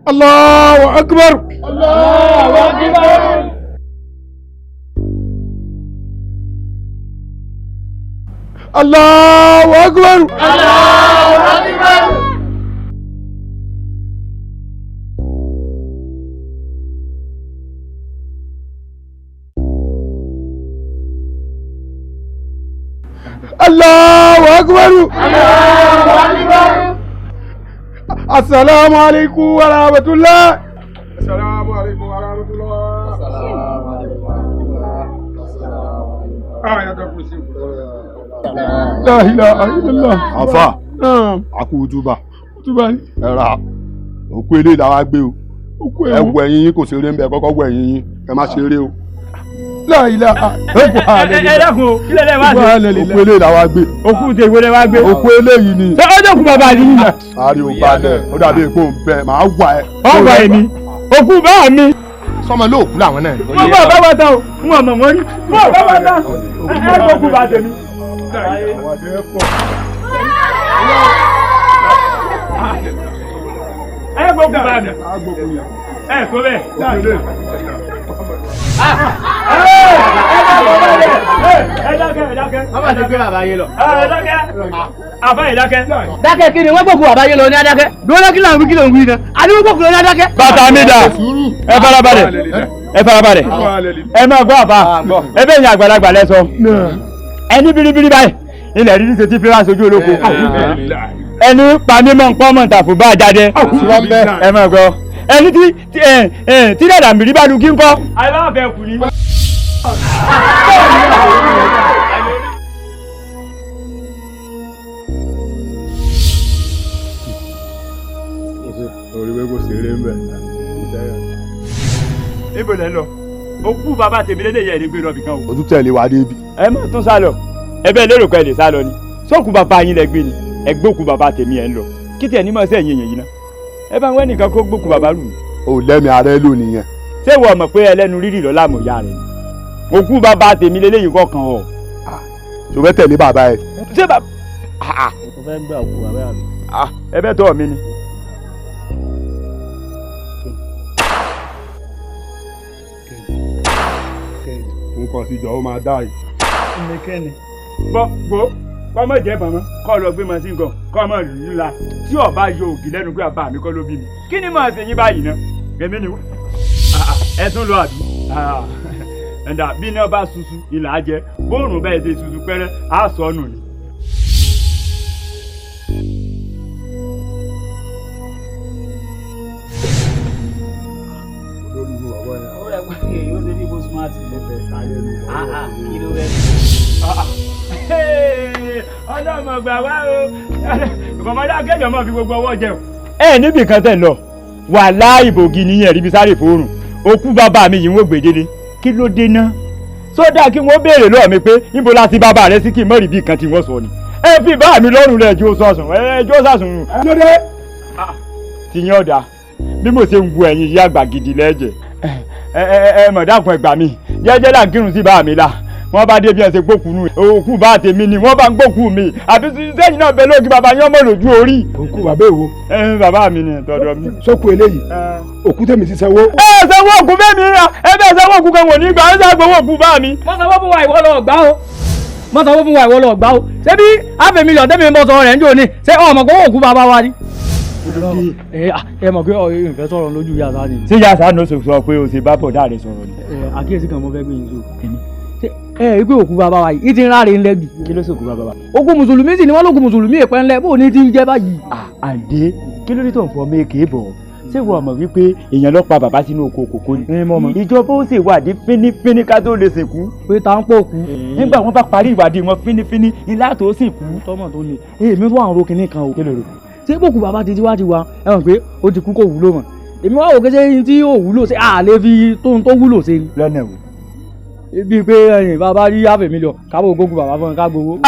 Allahu akbar. Allahu akbar. Allahu akbar. Allahu akbar. Allahu akbar. Allahu akbar. Assalamu alaikum wa rahmatullah. Assalamu alaikum wa rahmatullah. Assalamu alaikum wa rahmatullah. Assalamu alaikum. La ilaha illallah. Àfà, àkú ojúbà. Ojúbà ni. Ẹ ra òkú eléyìí làwa gbé o. Ẹ wọ ẹ̀yìn yín kò ṣeré ń bẹ, kọ́kọ́ wọ ẹ̀yìn yín, ẹ má ṣeré o. La ilaha. Ẹ dákun o, kí lẹ́lẹ́ wá sí. Òkú eléyìí làwa gbé. Òkú tèwo lẹ wá gbé. Òkú eléyìí ni. Ṣé ọjọ́ òkú bàbá yìí ni? Ariwo balẹ̀, ó dàbí èpo ń bẹ, màá wà ẹ. Ọgbà èmi, òkú bá mi. Sọmọ lóòkú làwọn náà. Wọ́n bá bá wa tán o, n ò mọ̀ wọ́n rí. Wọ́n bá wa tán, ẹ gbókù bá tèmi. Ẹ gbókù bá mi. Ẹ tó bẹ́ẹ̀. Ẹ dákẹ́, ẹ dákẹ́. Wọ́n bá ti gbé bàbá yín lọ. Ẹ dákẹ́. Àbá yìí dákẹ́. Dákẹ́ kí ni wọ́n gbókù bàbá yín lọ ní adákẹ́. Dúró kí làwọn wí kí lòun wí náà. Àní wọ́n gbókù lọ ní adákẹ́. Bàtà mi dà. Ẹ farabalẹ̀. Ẹ farabalẹ̀. Ẹ máa gbọ́ àbá. Ẹ bẹ́ẹ̀ ni àgbàlagbà lẹ sọ. Ẹni biribiri báyìí ilẹ̀ rírí ṣe ti fi ránṣẹ́ ojú olóko. Ẹni pa mímọ́ nǹkan mọ̀ ntàfù bá a jáde. Ẹ máa gbọ́. Ẹni tí dàdà mìírí bá lu kí n kọ́. Aláàbẹ̀ kù ni. Orí wẹ́ kò ṣeré ń bẹ̀. Ibo lẹ lọ? Òkú bàbá tèmi lélẹ̀ yẹ ẹni gbé lọ bìkan o. Ojú tẹ̀lé wa débi. Ẹ má tún sá lọ. Ẹ bẹ́ẹ̀ lérò pé ẹ lè sá lọ ni. Sókù bàbá yín lẹ gbé ni. Ẹ gbókù bàbá tèmi ẹ ń lọ. Kí tiẹ̀ ní mọ̀ sí ẹ̀yìn èèyàn yìí ná. Ẹ bá ń wẹ́ nìkan kó gbókù bàbá lù mí. O lẹ́mi ara ẹ lò nìyẹn. Ṣé ìwọ mọ̀ pé ẹlẹ́nu rírì lọ láàmú ìyá rẹ ni? Òkú bàbá tèmi lélẹ́yìí kọ̀ọ̀kan ọ̀. Ṣo fẹ́ tẹ̀lé bàbá ẹ? Ṣé bàbá. Mo fẹ́ gbà òkú bàbá mi. Ẹ bẹ́ẹ̀ tọ́ mi ni. Nǹkan sí ìjọ ó máa dá yìí. Nìkẹ́ni. Gbọ́ gbọ́ kọ́ mọ̀ jẹ́ bàmọ́ kọ́ lọ gbé mọ́ sí nǹkan kọ́ mọ̀ lù ú la tí ọba yọ ògì lẹ́nu pé bàbá mi kọ́ ló bí mi. Kí ni màá ṣe yín báyìí ná? Èmi ni ẹ tún lọ àbí? Ẹ̀dà bí iná bá ṣuṣu ìlà á jẹ bóòrùn bẹ́ẹ̀ ṣe ṣuṣu pẹ́rẹ́ á sọnù ni. Ọlọ́mọ gbà wá o, ìkọ̀mọ́dé akẹ́jọ́ máa fi gbogbo ọwọ́ jẹun. Ẹ níbi kan tẹ̀ lọ, wà láìbògì nìyẹn ríbi sáré fòórùn, òkú bàbá mi yìí ń wò gbèdéle, kí ló dé ná? Sódà kí wọ́n béèrè lọ́wọ́ mi pé níbo la ti bàbá rẹ sí kí n mọ̀ rí bí kan tí wọ́n sọ ni. Ẹ fi bá mi lọ́rùn rẹ̀ jó sọ̀sùn, ẹ jó sàsùn. Lóde. Tìyẹn ọ̀dà, bí mo ṣe ń wo ẹ̀yìn yí àgbà gidi lẹ́jẹ̀. Ẹ mọ̀ dákun ẹ gbà mí, jẹ́jẹ́ là ń kírun sí bá mi la. Wọ́n bá dé bí ẹ ṣe gbókùú nù. Òkú bá tèmi ni wọ́n bá ń gbókùú mi. Àbí sẹ́yìn náà bẹ lóògì bàbá yín ọmọ lójú orí. Òkú bàbá èwo? Ẹ bàbá mi ni tọ̀dọ̀ mi. Sókù eléyìí, òkú tèmi ti sanwó. Ẹ sanwó òkú bẹ́ẹ̀ mi rà, ẹ bẹ́ẹ̀ sanwó òkú kan wò ní gbà, ẹ sanwó òkú bá mi. Mọ sanwó fún wa ìwọ lọ gbà o. Mọ sanwó fún wa ìwọ lọ gbà o. Ṣé bí half a million tẹ́mi ń bọ́ sọ rẹ̀ ń jò ní? Ṣé ọmọ kó òkú bàbá wa ni? Ẹ mọ̀ pé ìfẹ́ sọ̀rọ̀ lójú yàtọ̀ ni. Ṣé yàtọ̀ ló sọ pé o ṣe bá bọ̀dá rẹ sọ̀rọ̀ ni? Àkíyèsí kan mo fẹ́ gbé yín sọ. Ẹ ẹ pé òkú bàbá wa yìí ti ń ráre ńlẹ jù. Kí ló sòkú bàbá wa? Òkú mùsùlùmí sì ni wọ́n lókun mùsùlùmí èpẹ́ ńlẹ bó ní ti ń jẹ́ báyìí. Àǹdé kí ló dé tó ń fọ méèké bọ̀? Ṣé ìwọ mọ̀ wípé èèyàn ló pa bàbá sínú oko kòkó ni? Ìjọba ó sì wádìí fínífíní ká tó lè sìnkú. Pé ta ń pò kú. Nígbà wọn bá parí ìwádìí wọn fínífíní ilá tó sìnkú. Tọ́mọ̀ tó le èmi tó àwọn rokinní kan o. Kí ló rò? Ṣé bòkú bàbá ti wá ti wá ẹ mọ̀ pé ó ti kú kò wúlò mọ́. Èmi wá wò kéṣe tí ò wúlò ṣe àlè fi tóun tó wúlò ṣe ni. Lọ́nà wo? Bíi pé ẹyìn bàbá rí half a million kábò gbógun bàbá fún ká gbowó.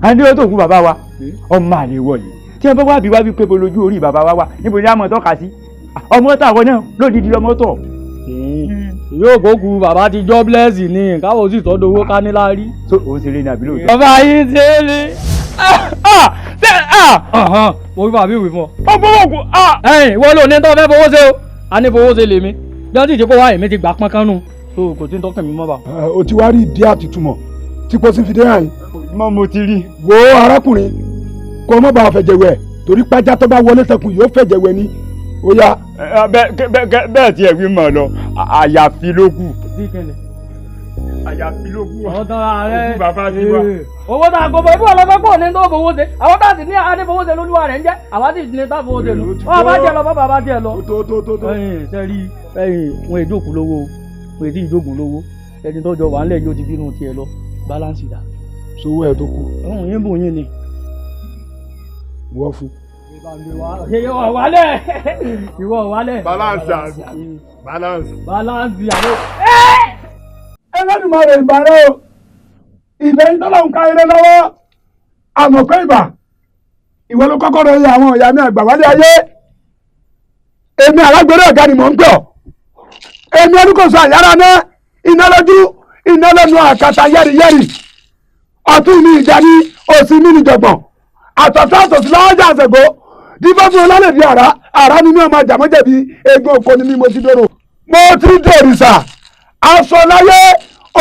Àǹdí ó tó kú bàbá wa ọmọ àlè wọ yìí tí wọn bá wá bí wá bí pé bo lójú orí bàbá wa wà níbo ni a mọ̀ tọ́ka sí ọmọ tàwọn náà lódìdí ọmọ tọ̀. Yóò gbógun bàbá ti jobless ni káwọ́ sì tọ́jú owó ká ní láárí. So òun ṣeré ní àbí lóòótọ́. Bàbá yìí ṣe é ní. Mo wí fún àbí ìwé fún ọ. Ó gbowó òkú a. Ẹ̀yin ìwọ ló ní tó fẹ́ fowó ṣe o. A ní fowó ṣe lèmi. Bí wọ́n ti ṣe kó wá èmi ti gbà pọ́n kánú. So kò tí ń tọ́kàn mi mọ́ bá. O ti wá rí ìdí àtìtúmọ̀ tí kò sí fi dé hàn yín. Mọ́ mo ti rí. Wo arákùnrin kó o mọ̀ bá fẹ̀jẹ̀ wẹ̀ torí pájá tó bá wọlé tẹkùn yóò fẹ̀jẹ̀ wẹ̀ ni. Ó yá. Bẹ́ẹ̀ tiẹ̀ wí mọ̀ lọ, àyàfi ló kù. Àyàfi ló kù. Ọ̀tọ̀ rẹ̀. Òkú bàbá ti wá. Owó tá a kò bọ̀ ibú ọlọ́gbọ́n pọ̀ ní tó fowó ṣe. Àwọn tá a sì ní adé fowó ṣe lólúwa rẹ̀ ń jẹ́. Àwa sì ní tá fowó ṣe lù. Wọ́n bá tiẹ̀ lọ bá bàbá tiẹ̀ lọ. Tó. Ẹ̀yin sẹ́rí ẹ̀yin wọn èdè òkú lówó wọn èdè ìjókòó lówó. Ẹni tó jọ wà ńlẹ̀ yóò ti bínú tiẹ̀ lọ. Balance dà. Sowó ẹ̀ tó kù. Ọ̀hún yín bùn yín ni. Wọ́n fún. Ìwọ wálẹ̀. Ìwọ wálẹ̀. Balance balance. Balance àlọ́. Ẹlẹ́dùmarè ìbà rẹ o, ìbẹ̀ ń tọ́lọ̀ ń ka eré lọ́wọ́, àmọ̀pẹ́ ìbà, ìwọ ló kọ́kọ́ rẹ àwọn ìyá mi àgbà wálé ayé, èmi alágbèrè ọ̀gá ni mò ń pè ọ́, èmi olùkóso àyàrá náà, iná lójú, iná lẹ́nu àkàtà yẹ́rìyẹ́rì, ọ̀tún mi ìjà ní, òsì mi nìjọ̀gbọ̀n, àtọ̀tọ̀ àtọ̀sí lọ́wọ́ jà àṣẹ̀gbọ́, dífọ́ fún ọlọ́lẹ̀ di àrá, àrá ni mi ọmọ àjàmọ́jẹ̀bi, egun òkò ni mi mo ti dòrò, mo ti dòrìṣà, aṣọ láyé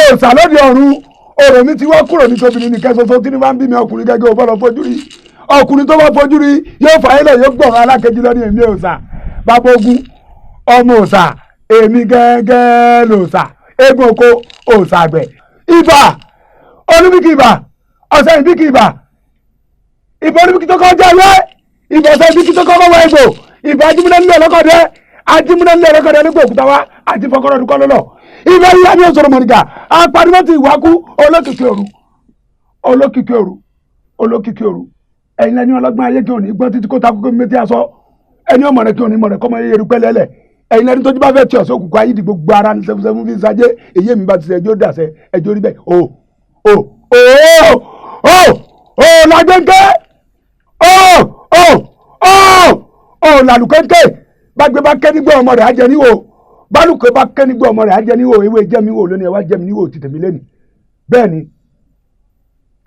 òòṣà lóde ọ̀run, ọ̀rọ̀ mi ti wá kúrò ní tóbi ní kẹsọsọ tí ní bá ń bí mi ọkùnrin gẹ́gẹ́ ò bọ́lọ̀ fojú rí, ọkùnrin tó bá fojú rí yóò fà ilẹ̀ yóò gbọ̀rọ̀ alákejì lọ ní èmi òòṣà, bàbá ogun ọmọ òòṣà èmi gẹ́gẹ́ lòòṣà, eégún oko òòṣà àgbẹ̀, ibà olúbíkì ibà ọ̀sẹ̀ ìbíkì ibà, ìbà olúbíkì tó kọjá ayé, ìbà ọ̀sẹ̀ ìbíkì tó kọ́kọ́ wọ egbò, ìbà ajímúná nílẹ̀ ọlọ́kọ̀dẹ́, ajímúná nílẹ̀ ọlọ́kọ̀dẹ́ nígbà òkúta wa àti fọkọ́rọ́ dúkọ́ lọ́lọ́, ibà yíyá ní òṣòro mọ̀nìkà apanimọ́ ti ìwákú olókìkí òru olókìkí òru olókìkí òru, ẹ̀yin lẹ́ni ọlọ́gbọ́n ayé kí òní gbọ́n títí kó ta kókó mi tí a sọ, ẹni ọmọ rẹ kí òní mọ̀ rẹ kọ́mọ yẹ erùpẹ́ lẹ́lẹ̀, ẹ̀yin lẹ́ni tójú bá fẹ́ tí ọ̀sẹ̀ òkùnkùn ayé di gbogbo ara ní sẹ́fúnsẹ́fún fi ṣajé, èyí mi bá ti ṣe ẹjọ́ dàṣẹ ẹjọ́ rí bẹ́ẹ̀ o o o o o làgbẹ́ńkẹ́ o o o o làlùkẹ́ńkẹ́ bá gbé bá kẹ́ nígbà ọmọ rẹ̀ á jẹ níwò, bálùkẹ́ bá kẹ́ nígbà ọmọ rẹ̀ á jẹ níwò, ewé jẹ́ mi wò lónìí ẹ wá jẹ́ mi níwò ti tèmi lẹ́nu. Bẹ́ẹ̀ ni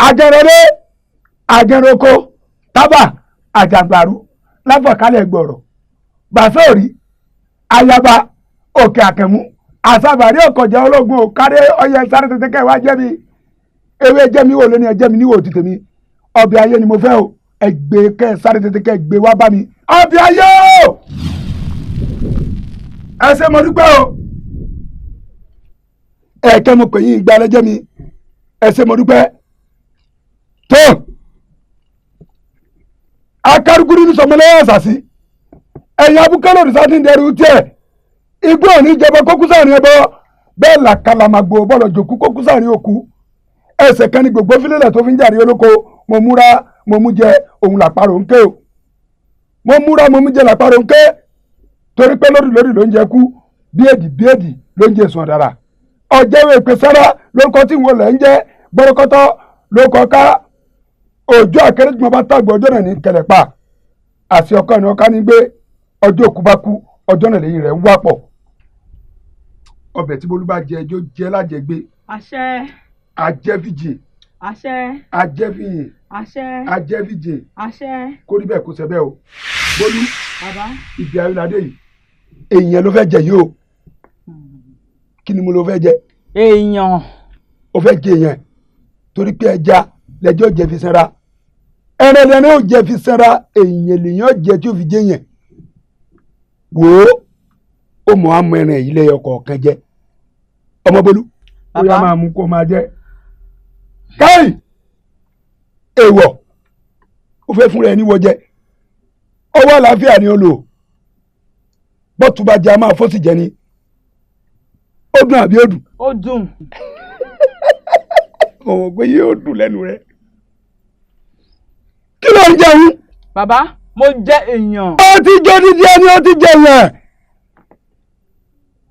àjẹrọlé àjẹrọko tábà àjàgbàrú láfọ̀kálẹ̀ gbọ̀rọ̀ gbàsóòrí ayaba òkè àkànmú àsàbàrí ọ̀kọ̀jẹ́ ológun òkárẹ́ ọyẹ sáré tètè kẹ́ wá jẹ́ mi, ewé jẹ́ mi wò lónìí ẹ jẹ́ mi níwò ti tèmi, ọbẹ̀ ayé ni mo fẹ́ o, ẹ gbé kẹ́ sáré tètè kẹ́ gbé wá bá mi, ọbẹ̀ ayé o, ẹ ṣé mo dúpẹ́ o, ẹ̀ẹ́kẹ́ mo pè yín ìgbà lẹ́jẹ́ mi, ẹ ṣé mo dúpẹ́ tó akárúkúrú ní sọmọlẹ́yà àṣàṣì ẹ̀yìn abúkẹ́ lòdì sáà ti ń dẹrù tiẹ̀, igbó òní ìjọba kókú sáàrin ẹbọ, bẹ́ẹ̀ làkàlàmàgbò bọ́lọ̀ jòkú kókú sáàrin òkú, ẹsẹ̀ kan ní gbogbo fílẹ̀lẹ̀ tó fi ń jàre olóko, mo múra mo mú jẹ òun làparò ń ké o, mo múra mo mú jẹ làparò ń ké, torí pé lórí lórí ló ń jẹ kú, bíèdì bíèdì ló ń jẹ sùn ọ̀dàrà, ọ̀jẹ̀wé ìpè sára lórúkọ tí ìwọ lẹ̀ ń jẹ́, gbọ́dọ̀kọ́tọ́ ló kọ ká, òjò àkẹrẹ́jùmọ̀ bá tàgbọ̀ ọjọ́ náà ní kẹlẹ̀pà, àti ọkọ ní ọká ní gbé, ọjọ́ òkú bá kú ọjọ́ náà lẹ́yìn rẹ̀ ń wá pọ̀. Ọbẹ̀ tí Bólú bá jẹ ẹjọ́ jẹ́ lájẹgbé. Àṣẹ. Ajẹ́fìjì. Àṣẹ. Ajẹ́fìyìn. Àṣẹ. Ajẹ́fìjì. Àṣẹ. Kó rí bẹ́ẹ̀ kó ṣe bẹ́ẹ̀ o. Bólú. Bàbá. Ibi ayélujáde yìí èèyàn ló fẹ́ jẹ yìí o. Kí ni mo ló fẹ́ jẹ? Èèyàn. O fẹ́ jẹ èèyàn torí pé ẹja lẹ́jọ́ jẹ fi sanra, ẹran lẹ́nu ó jẹ fi sanra, èèyàn lèèyàn jẹ tí ó fi jẹ yẹn. Wò ó, ó mọ̀ àmọ́ ẹran yìí lẹ́yọ kọ̀ọ̀kan jẹ. Ọmọ Bólú, ó yá máa mú kó máa jẹ. Káì èèwọ̀, ó fẹ́ fúnra ẹni wọ jẹ. Ọwọ́ àlàáfíà ni ó lò. Bọ́tùbà jẹ a máa fọ́ sí jẹ ni. Ó dùn àbí ó dùn? Ó dùn. Mo mọ̀ pé yóò dùn lẹ́nu rẹ̀. Kí ló ń jẹun? Bàbá, mo jẹ èèyàn. Ó ti jẹ dídí ẹni, ó ti jẹ èèyàn.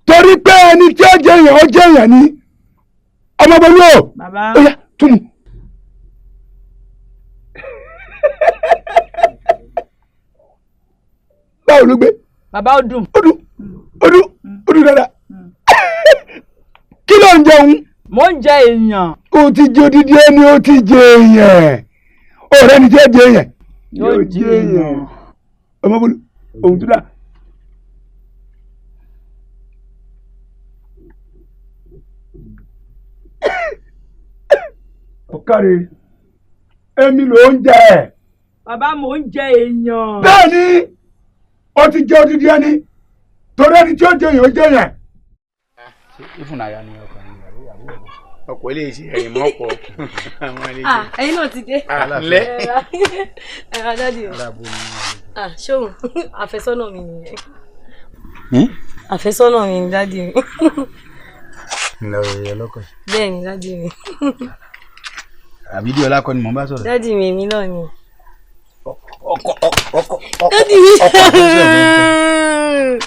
Torí pé ẹni tí ó jẹ èèyàn, ó jẹ èèyàn ni. Ọmọ Bólú o. Bàbá. Ó yá, túmù. Báwo ló gbé? Bàbá, ó dùn. Ó dùn, ó dùn, ó dùn dáadáa. Kí ló ń jẹun? Mo ń jẹ èèyàn. Ó ti jẹ odidi ẹni, ó ti jẹ èèyàn. Ọ̀rẹ́ ni tí ó jẹ èèyàn. Yóò jẹ èèyàn. Ọmọ bolo ohun tó dà. Ọ̀kàrẹ̀ èmi ló ń jẹ. Bàbá mò ń jẹ èèyàn. Bẹ́ẹ̀ni, o ti jẹ odidi ẹni torí ẹni tí ó jẹ èèyàn ó jẹ yẹn. Ìfúnnayà ni ọkọ yìí àbúrò ọkọ eléyìí sí ẹ̀yìn mọ́ ọkọ. Ẹ̀yin náà ti dé. Ǹlẹ́. Ẹ̀rọ dádì o. Ṣóun àfẹ́sọ́nà mi nìyẹn. Àfẹ́sọ́nà mi ni dádì mi. Ǹlẹ́ òye ọlọ́kọ̀. Bẹ́ẹ̀ ni dádì mi. Àbí díẹ̀ ọlákọ ni mò ń bá sọ̀rọ̀. Dádì mi èmi náà ni. Ọkọ ọkọ ọkọ dádì mi. Ọkọ àfẹ́sọ́nà mi.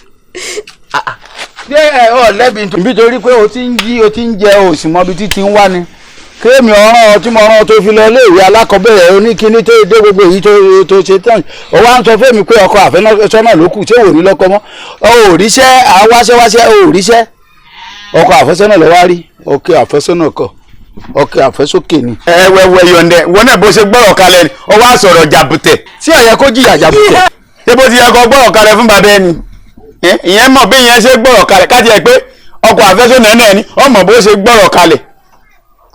Ṣé ẹ ọ lẹ́bi nítorí pé o ti ń jí o ti ń jẹ o sì mọ ibi tí ti ń wá ni kéèmì ọ̀ràn tí mo rán tó fi lọ iléèwé alákọ̀ọ́bẹ̀rẹ̀ oníkíní tó dé gbogbo èyí tó ṣe tán o wá ń sọ fẹ́mi pé ọkọ àfẹ́sọ́nà ló kù ṣé wò ní lọ́kọ mọ́ o ò ríṣẹ́ àwáṣẹ́wáṣẹ́ o ò ríṣẹ́ ọkọ àfẹ́sọ́nà ló wá rí ọkọ àfẹ́sọ́nà kọ ọkọ àfẹ́sókè ni. Ẹ wẹ yọ̀ǹdẹ wọn náà bó ṣe gbọ́rọ̀ kalẹ̀ ni ọ wá sọ̀rọ̀ jàbùtẹ̀ tí ó yẹ kó jìyà jàbùtẹ̀. Ṣé bó ti yẹ kó gbọ́rọ̀ kalẹ̀ fún bàbá ẹni ìyẹn mọ̀ bí ìyẹn ṣe gbọ́rọ̀ kalẹ̀ káti ẹ̀ pé ọkọ àfẹ́sọ́nà náà ni ọmọ bó ṣe gbọ́rọ̀ kalẹ̀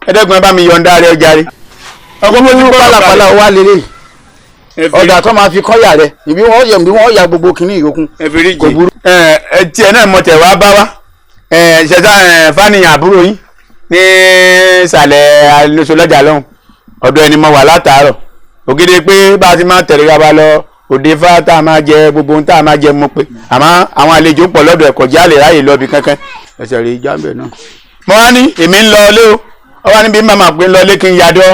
ẹ̀ẹ́dẹ́gbọ̀n ẹ bá mi yọ̀ǹda rẹ ọjà rẹ. Ọkọ mo ní pálapàla wà lélẹ̀ ọ̀dà tó máa fi kọ́yà rẹ ìbí wọ́n yẹ ìbí wọ́n ya gbogbo kìíní ìyókùn kò burú. Ẹ tiẹ̀ náà mo tẹ̀ wá bá wa ṣẹ̀dá fàníyàn àbúrò yín ní ìsàlẹ̀ alóṣọlọ́jà lọ́hùn ọ̀dọ̀ ẹni mo wà látàárọ̀ ògidì pé bá a ti máa tẹ̀lé ra lọ òde fá tá a máa jẹ gbogbo ohun tá a máa jẹ mo pé àmọ́ àwọn àlejò pọ̀ lọ́dọ̀ ẹ̀kọ́ jálè ráyè lọ́bi kankan. Ẹsẹ̀ rẹ̀ jábẹ̀ náà. Mo wá ní èmi ń lọ ilé o ọ wá níbi màmá pé ń lọ ilé kí n yàdọ̀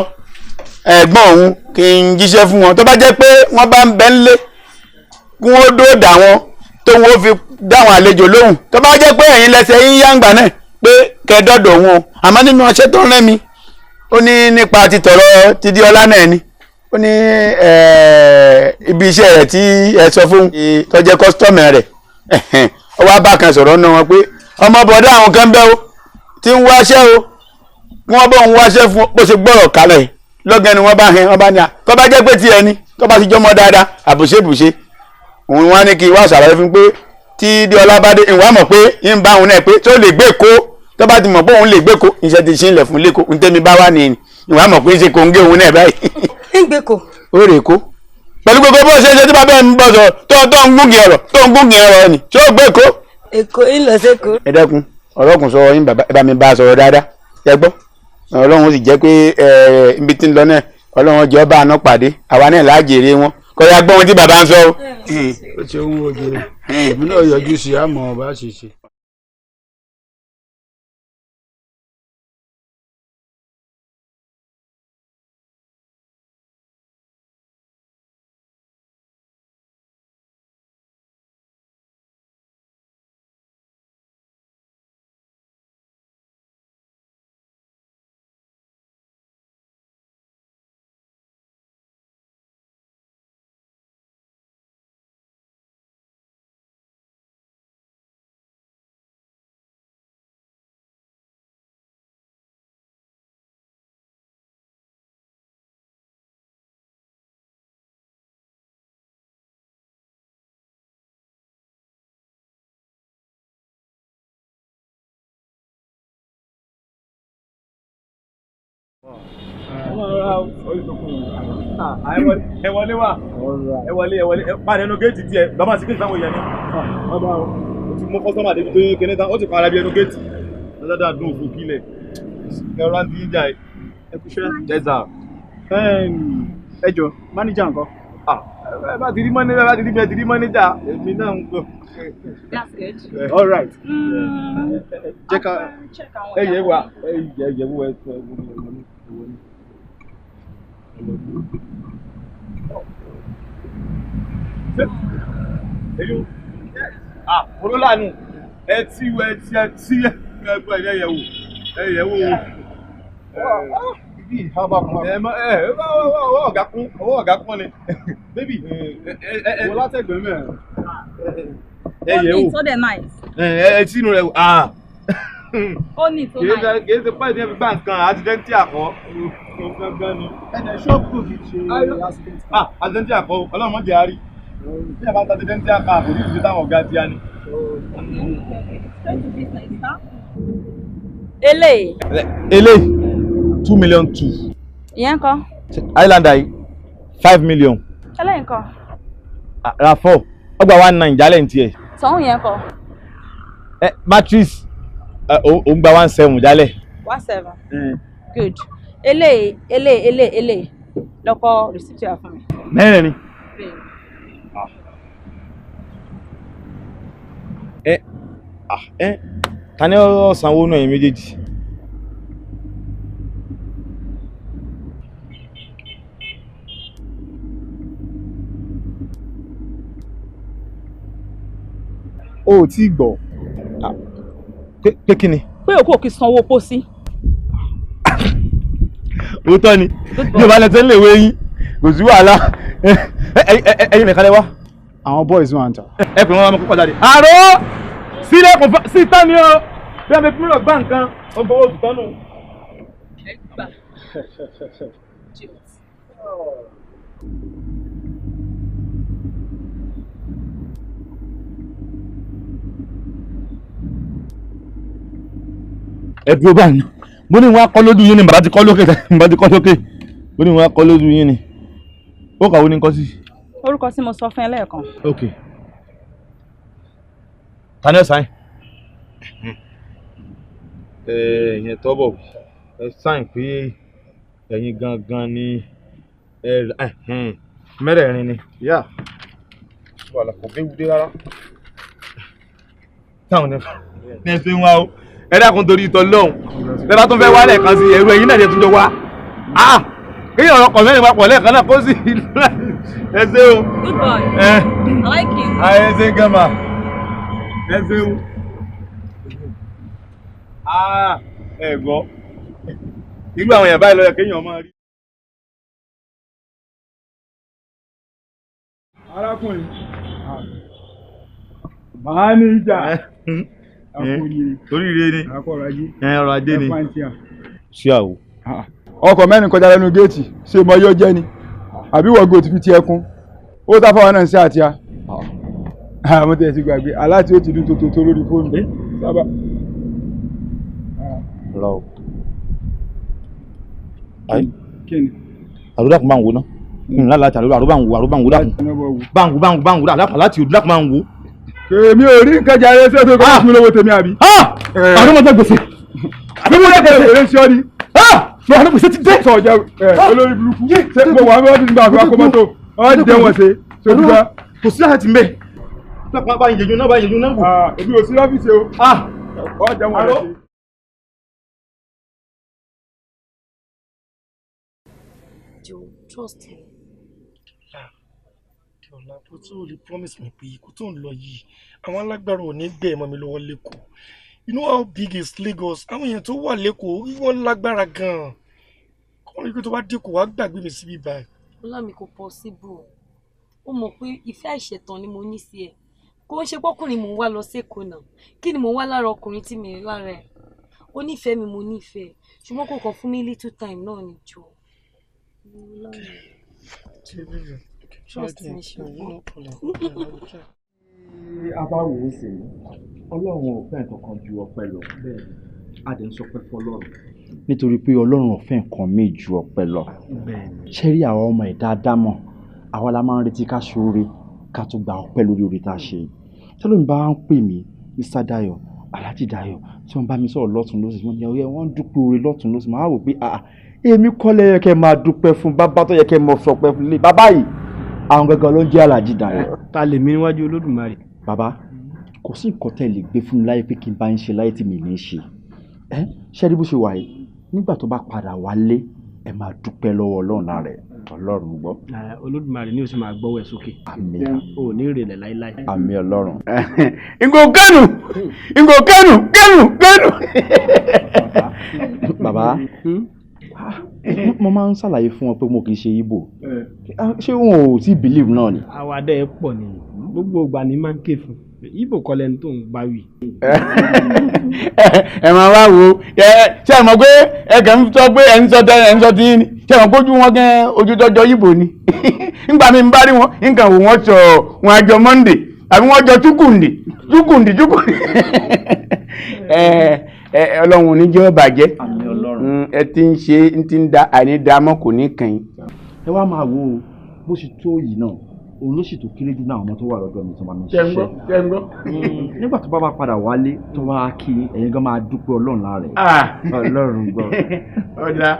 ẹ̀gbọ́n òun kí n jíṣẹ́ fún wọn tó bá jẹ́ pé wọ́n bá ń bẹ́ ń lé kí wọ́n dóòdà wọn tó wọ́n fi dáwọn àlejò lóhùn tó bá jẹ́ pé ẹ̀yin lẹ́sẹ̀ yín yáǹgbà náà pé kẹ́ẹ́dọ́dọ̀ òun o àmọ́ nínú ọṣẹ́ tó ń rẹ́ mi ó ní nípa títọ̀rọ̀ ti di ọlá náà ni ó ní ibi iṣẹ́ rẹ̀ tí ẹ sọ fún tó jẹ́ kọ́sítọ́mù rẹ̀ ó wá bá kan sọ̀rọ̀ náà wọn pé ọmọ bọ̀dá àwọn kan bẹ́ o tí ń wáṣẹ́ o wọ́n bọ̀ ń wáṣẹ́ fún bó ṣe gbọ́rọ̀ kalẹ̀ lọ́gán ni wọ́n bá hẹn wọ́n bá ní à tó bá jẹ́ pé tiẹ̀ ni tó bá ti jọmọ dáadáa àbùṣebùṣe òun wá ní kí wá ṣàlàyé fún pé tí Déọlá bá dé ìwà mọ̀ pé ń bá òun náà pé tó lè gbé kó tó bá ti mọ̀ pé òun lè gbé kó iṣẹ́ ti ṣe ń lẹ̀ fún lẹ́kọ̀ọ́ ń tẹ́mi bá wà ní ìwà mọ̀ pé ń ṣe kòńgé òun náà báyìí. Ń gbé kó. Ó rè kó pẹ̀lú gbogbo bó ṣe ṣe tí bàbá ẹ̀ ń bọ̀ sọ tó ń gúngì ọ̀rọ̀ tó ń gúngì ọ̀rọ̀ ni tí ó gbé kó. Èkó ń lọ sẹ́kọ̀ọ́. Ẹ dẹ́kun ọ̀rọ̀ kùn sọ yín bàbá ẹ bá mi bá a sọ̀rọ̀ dáadáa ẹ gbọ́ Ọlọ́run ó sì jẹ́ pé ibi tí ń lọ náà Ọlọ́run jẹ́ ọba àná pàdé àwa náà láàjèrè wọn kọ́ ya gbọ́ ohun tí bàbá ń sọ o. Ó ti ń wo jẹ èmi náà yọjú sí àmọ́ bá ṣe ṣe. Ẹ wọlé wá, ẹ wọlé, ẹ wọlé, padà ẹnu géètì tiẹ̀ lọ́mọ sí kéètì táwọn èèyàn ní. O ti mú kọ́sọ́mà débi tó yín kíní tán, ó ti para bí ẹnu géètì. Lọ́dọ̀ dùn òfò kílẹ̀. Ẹ̀rọ ń dín jà ẹ̀. Ẹ kúṣẹ́. Jẹ́sà. Ẹ jọ, máníjà ńkọ́? Ẹ bá ti rí mọ́níjà, bá ti rí bẹ́ẹ̀ ti rí mọ́níjà, èmi náà ń gbọ́. That's good. All right. Jẹ́ ká ẹ yẹ wá, ẹ yẹ wọ ẹ wọ ẹ. Ah, olólànù ẹ tí ẹ tí ẹ tí ẹ gbọ́ ẹ yẹ̀ wò ẹ yẹ̀ wò. Ẹ mọ ẹ ọwọ́ ọ̀gá kún ọwọ́ ọ̀gá kún ni bébì ẹ wọ́n látẹ̀gbẹ́ mẹ́rin. Ẹ yẹ̀ wò Ó ní tó dẹ̀ nice. ẹ tí inú rẹ wò ah. Ó ní tó nice. Kì í ṣe pẹ́ẹ́sì yẹn fi gbá nǹkan àtidẹ́ntì àkọ́. Ẹ̀dẹ̀ ṣọ́ọ̀bù kò fi ṣe accident. Ah, accident àkọ́ ọlọ́run mọ̀ jẹ́ àárí. Bí a bá ń ta accident àkọ́ kò ní ìdíje táwọn ọ̀gá ti á ní. Eléyìí. Eléyìí 2.2 million. Ìyẹn ńkọ́? Highlander yìí 5 million. Eléyìí ńkọ́? RAV4 ọgbà 1.9 jálẹ̀ ní tiẹ̀. Tọ̀hún yẹn ńkọ́? Matrix òun gba 1.7 jálẹ̀. 1.7. Good. Eléyìí eléyìí eléyìí eléyìí lọ́kọ́ receipt wà fún mi. Mẹ́rin ni. Ta ni ó sanwó náà yín méjèèjì? O ò tí gbọ́. Pé kí ni? Pé òkú òkè sanwó pósí. Òótọ́ ni, bí o bá lẹ tẹ́lẹ̀ wé yín, kò sí wàhálà. Ẹ̀yin nìkan lẹ wá. Àwọn boys wà ń ta. Ẹ pè wọ́n wá mọ́ kókó jáde. Àrò sílẹ̀ kò fà sí tán ni o. Bí a bẹ fún mi gbá nǹkan, ó gbowó oṣù tán nù. Ẹ gbà. Ẹ dúró báyìí mo ní wọn akọ lójú yín ni bàbá ti kọ́ lókè bàbá ti kọ́ lókè mo ní wọn akọ lójú yín ni ó kàwé ní nǹkan sí. Orúkọ tí mo sọ fún ẹ lẹ́ẹ̀kan. Ok ta ni ẹ sáyìn. Ẹ̀yin tọ́bọ̀ ẹ sáyìn pé ẹ̀yin gangan ni ẹ mẹ́rẹ̀ẹ̀rin ni. Wàhálà kò béwu dé rárá. Táwọn ní ẹ ṣe ń wá o. Ẹ dákun torí ìtọ́ lọ́hùn bẹ́ẹ̀ bá tún fẹ́ wá lẹ́ẹ̀kan sí ẹ̀rù ẹ̀yìn náà jẹ́ tún jọ wá kéèyàn ọkọ̀ mẹ́rin papọ̀ lẹ́ẹ̀kan náà kó sì ẹ ṣé o. Good boy. I like you. Ẹ ṣé gẹ́mà ẹ ṣé o. Ẹ gbọ́ irú àwọn èèyàn báyìí ló yẹ kéèyàn máa rí. Arákùnrin máníjà torí ire ni ọrọ̀ ajé ni. Sí àwò. Ọkọ̀ mẹ́rin kọjá lẹ́nu géètì ṣé mo yóò jẹ́ ni àbí wọ́n gò ti fi ti ẹkún ó tá fáwọn náà sí àtìá. Àwọn tẹ̀ ti gbàgbé aláàtí ó ti dún tòótọ́ lórí fóònù. Sábà. Lọ. Àrùdá kò máa ń wo ná. Ńlá láti àrùbá ń wo àrùbá ń wo dákun. Báńgù báńgù báńgù dákun láti òdú dákun máa ń wo. Èmi ò rí nǹkan jàre ṣé tó kọ́ fún mi lówó tèmi àbí. Àwọn ọmọ gbèsè. Àbí mo lẹ́kẹ̀ẹ́ lè ṣe ọ́ ni. Àwọn gbèsè ti dé. Sọ jẹ olórí burúkú. Ṣé mo wà ní ọ́fíìsì gbà fún akọ́mọ́tò? Ọ́ jẹ́ wọ̀n ṣe. Ṣé kò sí láti mbẹ́. Bá yẹjú náà bá yẹjú náà wò. Èmi ò sí lọ́fíìsì o. Ọ́ jẹ́ wọ̀n ṣe. Joe, trust me. Ọ̀la kò tó lè promise mi pé ikú tó ń lọ yìí àwọn alágbára ò ní gbé ẹ̀mọ́ mi lọ́wọ́ lẹ́kọ̀ọ́. You know how big is Lagos? Àwọn èèyàn tó wà lẹ́kọ̀ọ́ wọ́n lágbára gan-an. Kọ́ ikú tó bá dẹ́kọ̀ọ́ wá gbàgbé mi síbí báyìí. Ọlámi kò possible. Ó mọ̀ pé ìfẹ́ àìṣẹ̀tàn ni mo ní sí ẹ. Kò ń ṣe pọ́kùnrin mò ń wá lọ sẹ́kọ̀ọ́ náà. Kí ni mò ń wá lára ọkùnrin tí mi rí lára ẹ̀? Ó nífẹ̀ẹ́ mi mo nífẹ̀ẹ́. Ṣùgbọ́n kò kàn fún mi little time náà ni jọ. Trust me, ṣùgbọ́n. Tí a bá wò ó sí, Ọlọ́run ò fẹ́ nǹkan kan ju ọpẹ́ lọ. A dẹ̀ ń sọpẹ́ fọlọ́run. Nítorí pé Ọlọ́run ò fẹ́ nǹkan míì ju ọpẹ́ lọ. Ṣé rí àwọn ọmọ ẹ̀dá dámọ̀? Àwa la máa ń retí ká ṣoore ká tó gba ọpẹ́ lórí oore tá a ṣe. Tẹ́lómi bá ń pè mí, Mr. Dayo, Alhaji Dayo, tí wọ́n bá mi sọ̀rọ̀ lọ́tùn lósì, wọ́n ní ọ̀rẹ́ wọ́n ń dúpẹ́ oore lọ́tùn lósì, màá wò pé èmi kọ́ lẹ yẹ kẹ́ máa dúpẹ́ fún bàbá tó yẹ kẹ́ mọ sọpẹ́ fún lé bàbá yìí àwọn gangan ló ń jẹ́ Alhaji Dayo. Ta lè mi níwájú Olódùmarè. Bàbá kò sí nǹkan tẹ́ lè gbé fún mi láyé pé kí n bá ń ṣe láyé tí mi ní í ṣe ẹ ṣé rí bó ṣe wà yìí nígbà tó bá padà wálé ẹ máa dúpẹ́ lọ́wọ́ Ọlọ́run lára ẹ̀ Ọlọ́run gbọ́. Olódùmarè ní o sì máa gbọ́wọ́ ẹ̀ sókè. Àmín. O ò ní ìrẹ̀lẹ̀ láíláí. Àmín Ọlọ́run. Ngo kẹ́nu ngo kẹ́nu kẹ́nu kẹ́nu. Bàbá mo máa ń ṣàlàyé fún wọn pé mo kì í ṣe Ìgbò ṣé wọn ò tí believe náà ni. Àwàdà ẹ pọ̀ ni gbogbo ìgbà ni máa ń ké fún Ibo kọ́ lẹni tó ń bá wí. Ẹ máa wá wo, ṣé ẹ mọ̀ pé ẹ kàn ń sọ pé ẹ ń sọ tẹ ẹ ń sọ tí ní, ṣé ẹ mọ̀ pé ojú wọn gan ojú tọjọ Ìgbò ni. Nígbà mi ń bá rí wọn, nǹkan wò wọ́n sọ wọn àjọ Monday àbí wọ́n jọ túkùndì túkùndì túkùndì. Ẹ Ọlọ́run ò ní jẹ́ ó bàjẹ́. Ẹ ti ń ṣe ń ti ń da àìní da mọ́ kò ní kàn yín. Ẹ wá máa wo bó ṣe tó yìí náà, òun ló sì tó kéré jù náà àwọn ọmọ tó wà lọ́dọ̀ mi tó máa ń ṣiṣẹ́. Nígbà tó bá bá padà wálé tó wá kí ẹ̀yin gan máa dúpẹ́ Ọlọ́run lára ẹ̀. Ọlọ́run gbọ́. Ọ̀dà.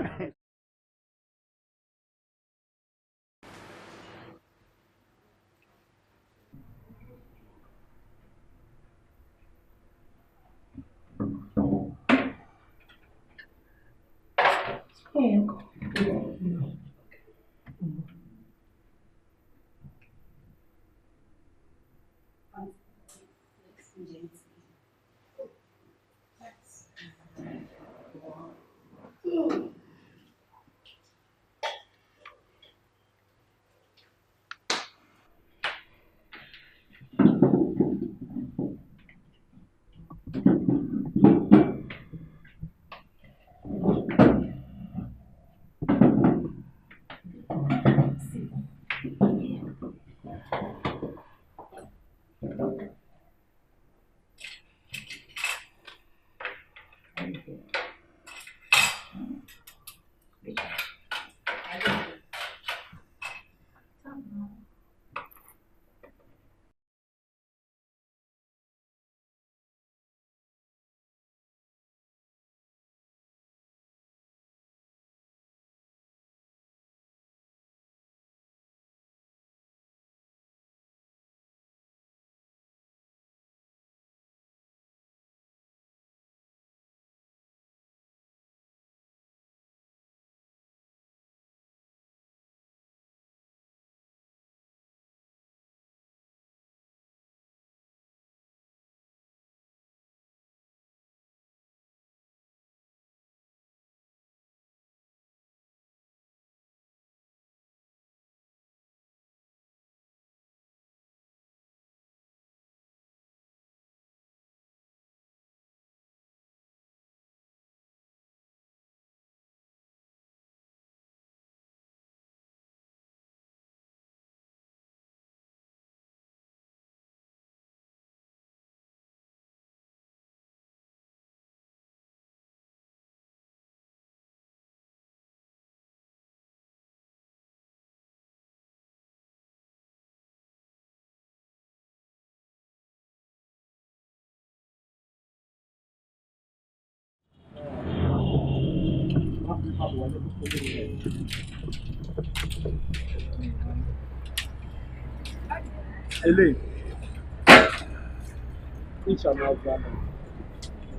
Ele, each and every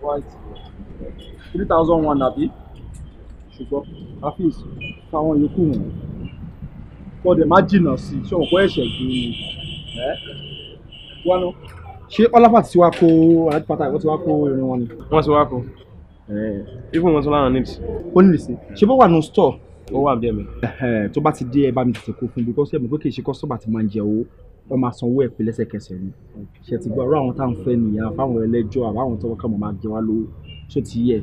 white 3001 àbí, ṣùgbọ́n Hafiz fáwọn yòókù wọn kọ́ dẹ̀ má jìnnà sí i, ṣé òun kọ́ ẹ̀ṣẹ̀ gbé ni ẹ́ wánú. Ṣé ọlọ́pàá ti wá kó alájùpátá ìwọ́n ti wá kó irun wọn ni? Wọ́n ti wá kó. Even wọn tún láwọn needs. Ó ní lè ṣe ṣé bó wà ní store. Ó wà bí ẹ̀mí. Tó bá ti dé ẹ bá mi tètè kó fún mi because ẹ mọ̀ pé kì í ṣe kọ́sọ́bà ti máa ń jẹ owó, wọ́n máa sanwó ẹ̀ pé lẹ́sẹ̀kẹsẹ̀ ni. Ṣe ti gbọ́ ọ̀rọ̀ àwọn tá à ń fẹ́ nìyẹn, àfáwọn ẹlẹ́jọ́ àbáwọn tó kàn máa jẹ wá lówó ṣó ti yẹ.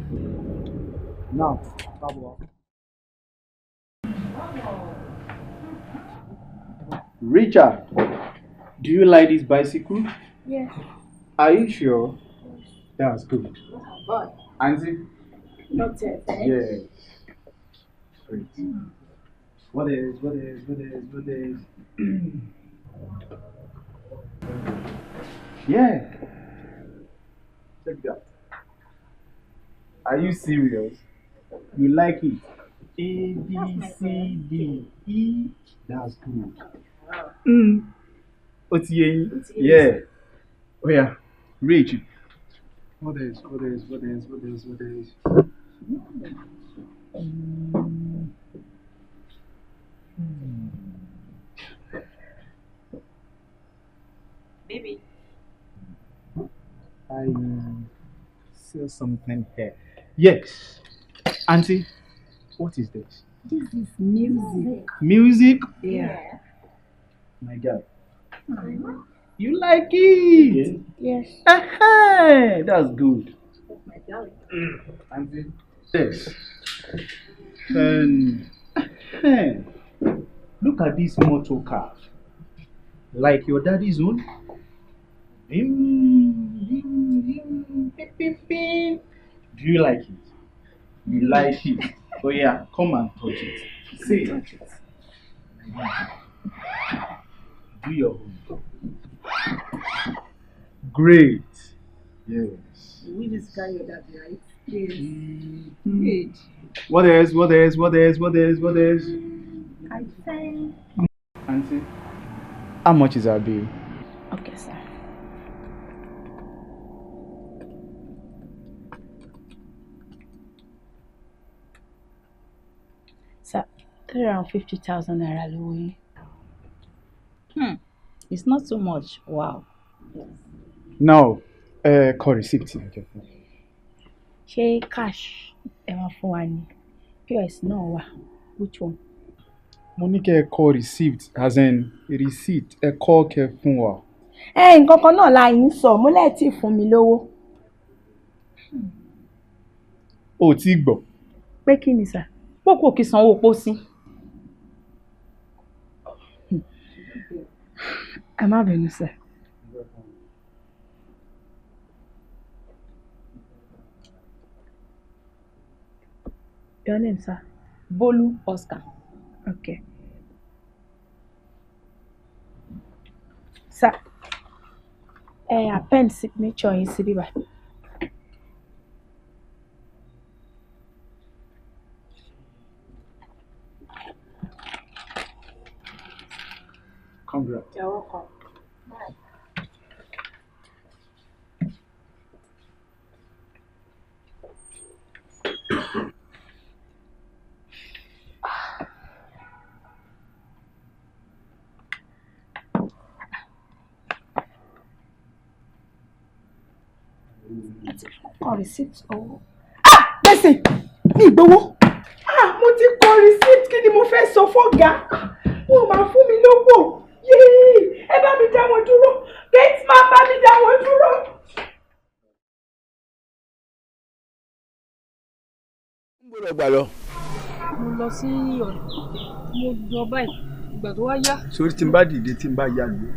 Now, báwo. Richard, do you like this bicycle? Yes. Are you sure? Yes. That's good. But Auntie? Not yet. Yes. Great. What is, what is, what is, what is? Yeah. Check that. Are you serious? You like it? A, B, C, D, E. That's good. Mm. Otiye. Yeah. Oh yeah. Rich. What is, what is, what is, what is, what is? Baby. I see something here. Yes. Auntie, what is this? This is music. Music? Yeah. My God. Mm-hmm. You like it? Yes. That's good. My darling. Auntie. Yes. And look at this motor car. Like your daddy's own. Bim, bim, bim, bim, bim, bim. Do you like it? You like it? Oh yeah, come and touch it. See. Touch it. Do your own. Great. Yes. We just got your daddy, right? Yes. Mm-hmm. Good. What else? What else? What else? What else? What else? I think. Auntie, how much is our bill? Okay, sir. Sir, 350,000 naira lówó yín. It's not so much. Wow. Yes. Now, call receipt. Ṣé cash ẹ máa fún wa ni? POS náà wà. Which one? Mo ní kẹ́ ẹ kọ receipt as in receipt ẹ kọ kẹ́ fún wa. Ẹ nǹkan kan náà la yín sọ, mo lẹ́ẹ̀ tí fún mi lówó. O tí gbọ́. Pé kí ni sà? Pókò kì í sanwó pósí. Ẹ má bínú sà. Your name, sir? Bolu Oscar. Okay. Sir, append signature yín síbí báyìí. Congrats. You're welcome. Bye. Kọ receipt owó. Ah! Gbèsè! Mi ìgbowó. Ah! Mo ti kọ receipt, kí ni mo fẹ́ sọ fọ́gà? Wọ́n máa fún mi lówó. Yéé! Ẹ bá mi dá wọn dúró. Gate man bá mi dá wọn dúró. Ń gbọ́dọ̀ gbà lọ. Mo lọ sí ọ̀nà. Mo lọ báyìí. Ìgbà tó wá yá. Sórí tí n bá dìde tí n bá yá lò.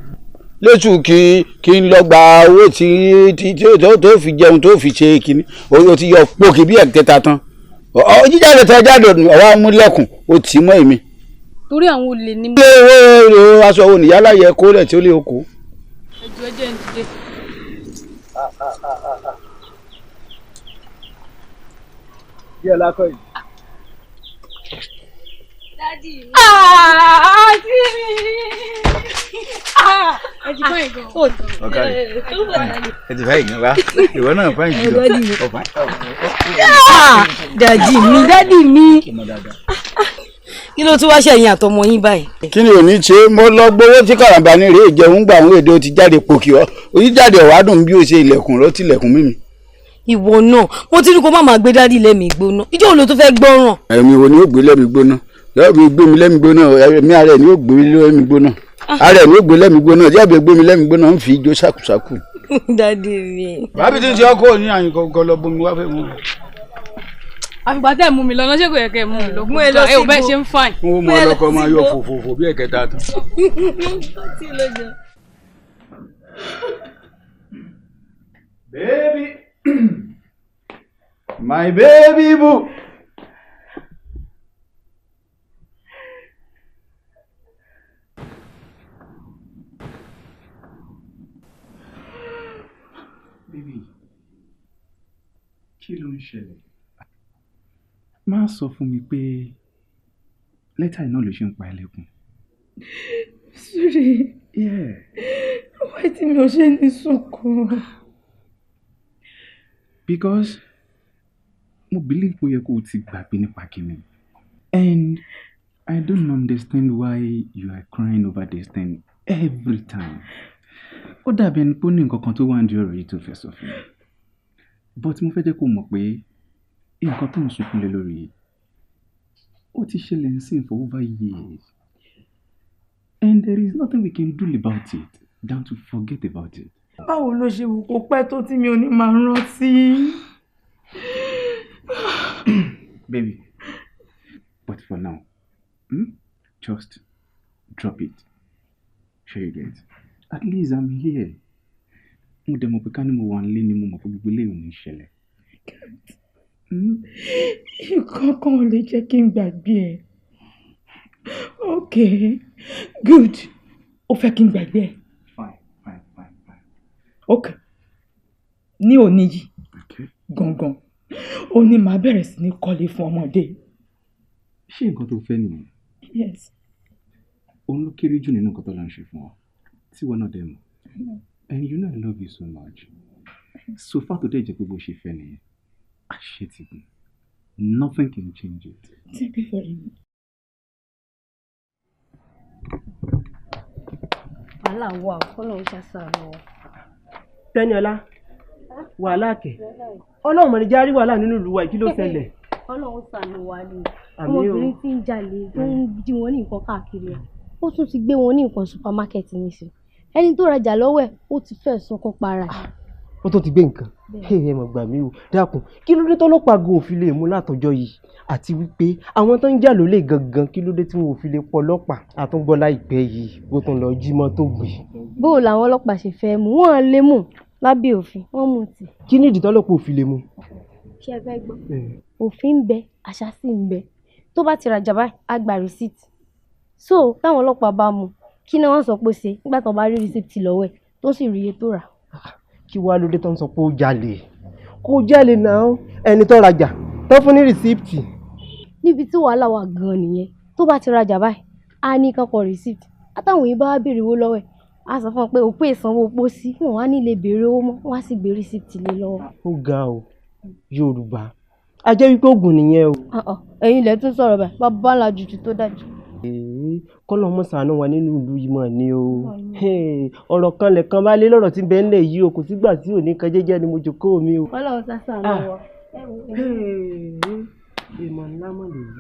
Lẹ́tù kí n lọ gba owó tí tó fi jẹun tó fi ṣe kínní o ti yọ pókì bí ẹ̀kẹta tán jíjáde tẹ jáde ọ̀wá múlẹ̀kùn o tì í mọ́ èmi. Torí àwọn olè ní. Ilé owó aṣọ wo nìyá láyẹ kó rẹ̀ tí ó lè kó. Ẹjọ́ ẹ jẹ́ ń dìde. Bí ẹ lákọ̀ yìí. Dádì mi. Àǹtí mi. Ẹ ti fẹ́ ìgan. Ọ̀gá rẹ̀ ẹ ti fẹ́ ìgan wá ìwọ náà fẹ́ ìgan ọ̀fà. Dádì mi, dádì mi. Kí ló tún wá ṣẹ̀yìn àtọmọ yín báyìí? Kí ni òní ṣe mo lọ gbowó tí karambà ní rèé jẹun gbà àwọn èdè ó ti jáde pòkì ọ ojú jáde ọ̀wádùn bí ó ṣe ilẹ̀kùn ló tilẹ̀kùn mímì. Ìwọ náà mo ti ní kó má máa gbé dádì lẹ́mìí gbóná, ìjọ́ wo ló tún fẹ́ gbọ́ràn? Ẹ̀mí wo ni ó gbé lẹ́mìí gbóná? Yóò gbé mi lẹ́mìí gbóná, ẹ̀mí ara ẹ̀ ni ó gbé mi lẹ́mìí gbóná. Ara ẹ̀ ni ó gbé lẹ́mìí gbóná, yóò gbé mi lẹ́mìí gbóná ń fi ijó ṣàkúṣàkú. Dádì mi. Bàbí tí ń ṣe ọkọ ní àyìn kọ̀ọ̀kan lọ bomi wá fẹ́ mú. Àfìgbà tẹ́ ẹ̀ mú mi lọ náà, ṣé kò yẹ kẹ́ ẹ̀ mú mi lọ? Mú ẹ lọ ẹ ò bẹ́ẹ̀ síbo. ṣe ń fàìn. Mo mú ọlọ́kọ máa yọ fòfòfò bí ẹ̀kẹta tán. Baby, my baby boo. Baby, kí ló ń ṣẹlẹ̀? Má sọ fún mi pé lẹ́tà iná ló ṣe ń pa ẹlẹ́kùn. Sorry. Yeah. Why tí mi ò ṣe ní sunkún? Because mo believe pé ó yẹ kó o ti gbàgbé nípa kíni. And I don't understand why you are crying over this thing every time. Ó dàbí ẹni pé ó ní nǹkan kan tó wà ní ọ̀rọ̀ yìí tó fẹ́ sọ fún mi. But mo fẹ́ jẹ́ kó mọ̀ pé nǹkan tó ń sunkún lé lórí yìí, ó ti ṣẹlẹ̀ ń sìn for over years. And there is nothing we can do about it than to forget about it. Báwo ló ṣe wù kó pẹ́ tó tí mi ò ní máa rántí? Baby, but for now, just drop it. Sure you get. At least I'm here. Mo dẹ̀ mọ̀ pé ká ní mo wà nílé ni mo mọ̀ pé gbogbo eléyìí ò ní ṣẹlẹ̀. Nǹkan kan ò lè jẹ́ kí n gbàgbé ẹ. Okay, good. Ó fẹ́ kí n gbàgbé ẹ. Fine, fine, fine, fine. Okay. Ní òní yìí, gangan, ó ní màá bẹ̀rẹ̀ sí ní kọ́lé fún ọmọdé. Ṣé nǹkan tó fẹ́ nìyẹn? Yes. Òun ló kéré jù nínú nǹkan tó lọ ń ṣe fún ọ. Tí wọn náà dẹ̀ mọ̀. And you know I love you so much. So far tó dẹ̀ jẹ́ pé bó ṣe fẹ́ nìyẹn. Àṣẹ ti gùn. Nothing can change it. Thank you very much. Wàhálà wà ó, kọ́lọ́run ṣàṣàánú wa. Tẹ́niọlá, wàhálà kẹ̀. Ọlọ́run mọ̀ ní járí wàhálà nínú ìlú wa, kí ló ṣẹlẹ̀? Ọlọ́run ṣàánú wa ni. Àmín o. Ọmọbìnrin tí ń jalè tó ń jí wọn ní nǹkan káàkiri ẹ̀. Ó tún ti gbé wọn ní nǹkan supamákẹ́ẹ̀tì nísìn. Ẹni tó rajà lọ́wọ́ ẹ̀, ó ti fẹ́ sunkún para ẹ̀. Ó tó ti gbé nǹkan. Ẹ mọ̀ gbà mí o, dákun, kí ló dé tọ́lọ́pàá gan ò fi lè mú látọjọ́ yìí? Àti wípé àwọn tó ń jà lólè gangan, kí ló dé tí wọn ò fi lè pọ̀ ọlọ́pàá? Àtúngbọ́ láìpẹ́ yìí, ó tún lọ jí mọ́tò gbé. Bó o làwọn ọlọ́pàá ṣe fẹ́ mú, wọ́n lè mú lábẹ́ òfin, wọ́n mú tì. Kí ni ìdí tọ́lọ́pàá ò fi lè mú? Ṣé ẹ fẹ́ gbọ́? Òfin ń bẹ, àṣà sì ń bẹ. Tó bá ti rajà báyìí, á gba receipt. So táwọn ọlọ́pàá bá mú, kí ni wọ́n sọ pé ṣe nígbà tó bá rí receipt lọ́wọ́ ẹ̀ tó sì rí iye tó rà? Kí wàá lóde tó ń sọ pé ó jalè? Kó jalè náà, ẹni tó rajà tó fún ní rìsíptì. Níbi tí wàhálà wà gan-an nìyẹn. Tó bá ti rajà báyìí, á ní kán kọ receipt. Àtàwọn yìí bá wá béèrè owó lọ́wọ́ ẹ̀, á sọ fún wọn pé òpó ìsanwó pósí, wọn wá ní lè béèrè owó mọ́, wọ́n á sì gbé receipt lé lọ́wọ́. Ó ga o, Yorùbá. A jẹ́ wípé oògùn nìyẹn o. Ẹ̀yin ilẹ̀ tún sọ̀rọ̀ báyìí, bàbá ńlá jùjú tó dájú. Kọ́lọ́ mọ̀ ṣàánú wa nínú ìlú yìí mọ̀ ni o. Ọ̀rọ̀ kan lẹ̀kan bá lé lọ́rọ̀ tí bẹ́ẹ̀ ńlẹ̀ yìí o, kò sígbà tí ò ní kan jẹ́jẹ́ ni mo jókòó mi o. Ọlọ́run ṣàṣàánú wa. Ìmọ̀ ńlá mọ̀ lèyí.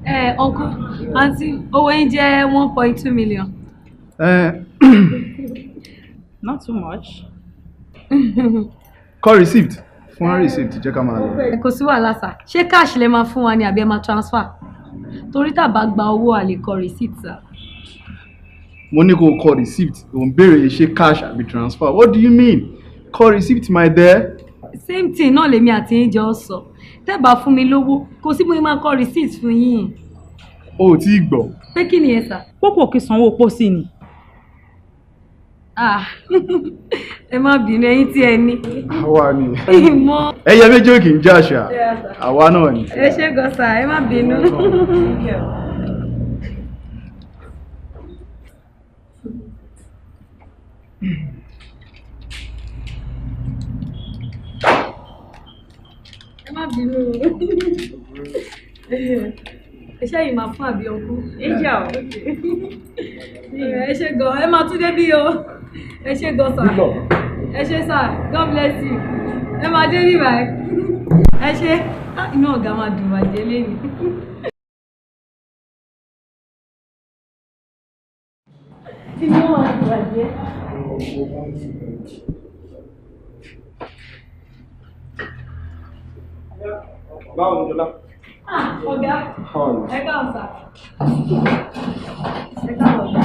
Ẹ uncle, aunty, owó yín jẹ́ 1.2 million. Not too much. Call receipt. Fún wa receipt, jẹ́ ká máa lọ. Kò sí wàhálà sà. Ṣé cash lẹ máa fún wa ni àbí ẹ máa transfer? Torí tá a bá gba owó a lè kọ receipt sà. Mo ní kó o kọ receipt, ò ń béèrè ṣé cash àbí transfer. What do you mean? Kọ receipt, my dear. Same thing náà lèmi àti yín jọ sọ. Tẹ́ bá fún mi lówó, kò sí bóyá máa kọ receipt fún yín. O ò tí ì gbọ́. Pé kí nìyẹn sà? Pópò kí sanwó pósí ni. Ah, ẹ má bínú, ẹ̀yin tí ẹ ní. Àwa ni. Ìmọ̀. Ẹyẹ méjì ò kì í jàṣà. Àwa náà ni. Ẹ ṣé gan sà, ẹ má bínú. Ẹ má bínú. Ẹ ṣe yìí máa fún àbí ọkú. Ẹ jà ọ́. Ẹ ṣé gan, ẹ máa tún débí o. Ẹ ṣé gan sà. Ẹ ṣé sà, God bless you. Ẹ máa débí báyìí. Ẹ ṣé, inú ọ̀gá máa dùn bàjẹ́ lẹ́nu. Inú máa dùn bàjẹ́. Báwo ni Jọlá? Ọ̀gá, ẹ káàbọ̀ sà. Ẹ káàbọ̀ ọ̀gá.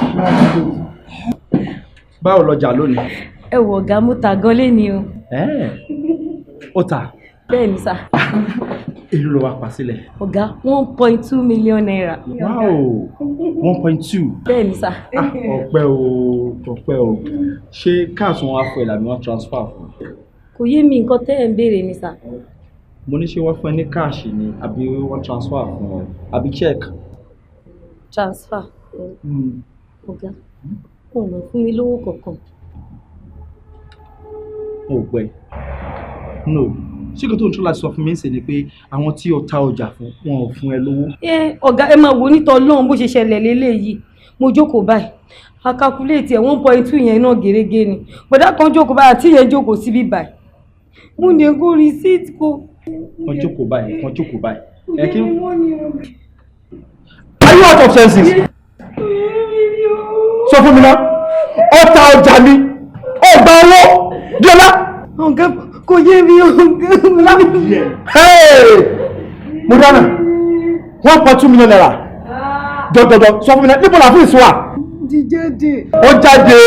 Báwo lọjà lónìí? Ẹ wò ọ̀gá, mo ta gan léni o. Ó ta. Bẹ́ẹ̀ ni sà. Èló ló wá pa sílẹ̀? Ọ̀gá, 1.2 million naira. Wow, 1.2. Bẹ́ẹ̀ ni sà. Ọpẹ́ o, ọpẹ́ o. Ṣé káàsì wọn á fún ẹ làbí wọn transfer fún ẹ? Kò yé mi nǹkan tẹ́ ẹ̀ ń béèrè ni sà. Mo ní ṣé wọ́n fún ẹ ní káàṣì ni àbí wọ́n transfer fún ẹ àbí check? Transfer. Ọ̀gá, kò mọ̀ fún mi lówó kankan. O gbẹ. No, ṣé kò tó ń tún láti sọ fún mi ń sè ni pé àwọn tí o ta ọjà fún wọn ò fún ẹ lówó? Ẹ ọ̀gá, ẹ máa wò nítọ́ lọ́hùn bó ṣe ṣẹlẹ̀ léléyìí. Mo jókòó báyìí, a calculate ẹ̀ 1.2 yẹn náà gẹ́gẹ́ ni. Bọ̀dá kan jókòó báyìí àti ìyẹn jókòó síbí báyìí. Mo lè kó receipt kó. Wọ́n jókòó báyìí, wọ́n jókòó báyìí. Ẹ kí. Are you out of senses? Sọ fún mi náà, ọta ọjà mi, ọgbà owó, Diola. Ọ̀gá kò yé mi ọ̀gá. Mo dáná, 1.2 million naira. Jọjọjọ, sọ fún mi náà, níbo làfíìsì wà? Jíjáde. Ó jáde,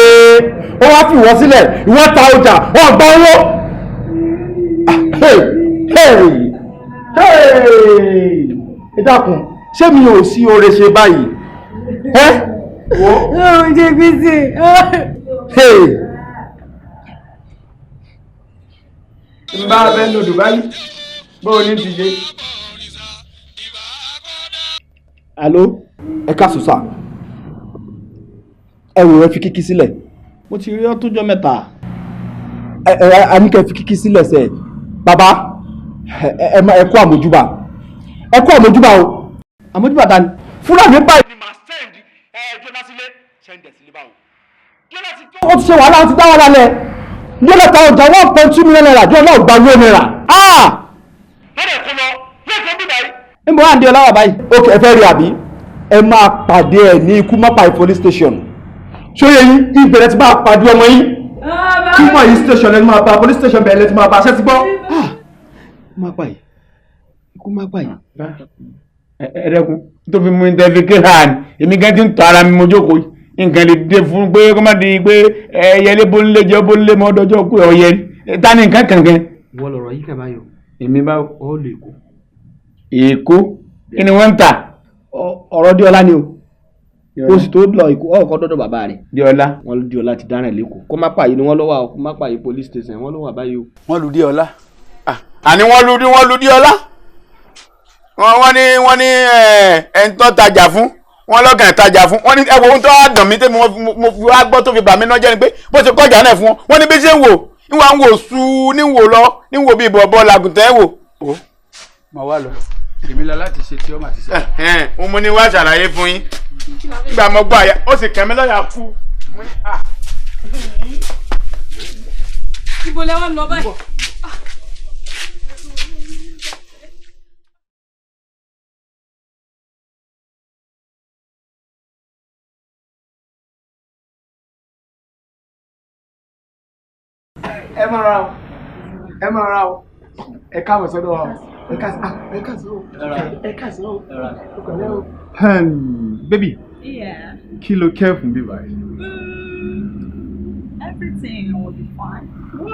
ó wá fi ìwọ sílẹ̀, ìwọ ta ọjà, ọgbà owó. Ẹ dákun, ṣé mi ò sí oore ṣe báyìí? Ẹ́ wo. Ó jẹ gbèsè. N bá fẹ́ lọ Dubai, bó o ní ti ṣe. Alo, ẹ káàsán sà. Ẹ wò ẹ fi kíkí sílẹ̀. Mo ti rí ọ tó jọ mẹ́ta. Ẹ ẹ a ní kẹ́ fi kíkí sílẹ̀ sẹ́. Bàbá, ẹ kú àmójúbà. Ẹ kú àmójúbà o. Àmójúbà ta ni? Fúlàní báyìí ni màá send ẹ Jóná sílé. Send ẹ sílé báwo? Ó ti ṣe wàhálà, ó ti dá wàhálà lẹ̀. Yọ́lá ta ọjà 1.2 million naira, Jóná ò gba owó náírà. Lọ́dọ̀ kó lọ, lẹ́kọ̀ọ́ bí báyìí. Níbo wà ní Diola wà báyìí? Ok, ẹ fẹ́ rí àbí? Ẹ máa pàdé ẹ̀ ní ikú mọ́pàá police station. Ṣóyè yín, ìbẹ̀rẹ̀ ti máa pàdé ọmọ yín. Túmọ̀ yìí station lẹ́nu máa bá police station bẹ̀rẹ̀ lẹ́nu máa bá ṣẹ́ ti gbọ́. Má pa yìí, ikú má pa yìí. Ẹ̀ẹ́dẹ́kun tó fi mú interfere èmi gan ti ń tọ́ ara mi mo jókòó yìí nǹkan lè dé fún pé kó má di pé ẹyẹlé bónlé jẹ bónlé mọ́ dọjọ́ kú ọyẹ ta ni nǹkan kankan. Ìwọ lọ̀rọ̀ yìí kàn báyọ̀. Èmi báwo. Ọ lè kó. Èkó kí ni wọ́n ń tà. Ọ̀rọ̀ Diola ni o. O sì tó lọ Èkó ọkọ dọdọ bàbá rẹ̀. Diola. Wọ́n Diola ti dáràn lẹ́kọ̀ọ́. Kó má pààyè ni wọ́n lọ́wọ́ àwọn kó má pààyè police station wọ́n ló wà báyìí o. Wọ́n lu Diola. Àní wọ́n lu Diola. Wọ́n ní ẹni tó tajà fún wọ́n lọ́gàn ìtajà fún wọ́n ní ẹ̀wọ̀ ohun tó wá dùn mí tẹ́mi mo fi wá gbọ́ tó fi bà mí náà jẹ́ ni pé bó ṣe kọjá náà fún wọn wọ́n ní bí ṣe ń wò níwà ń wò sú ní wò lọ ní wò bí bọ̀bọ̀ làgùntàn ẹ̀ wò. Mo wá lọ èmi la láti ṣe tí ó mà ti ṣe. Mo ní wá ṣàlàyé fún yín nígbà mo gbọ́ àyà ó sì kàn mí lọ́yà kú. Ibo lẹ wá lọ báyìí? Ẹ máa ra o, ẹ máa ra o, ẹ káàbọ̀ sọ́dọ̀ wa o, ẹ káàsán o, ẹ káàsán o, ẹ pẹ̀lẹ́ o. Baby, Yeah. kí ló kẹ́ fún bí báyìí? Everything will be fine.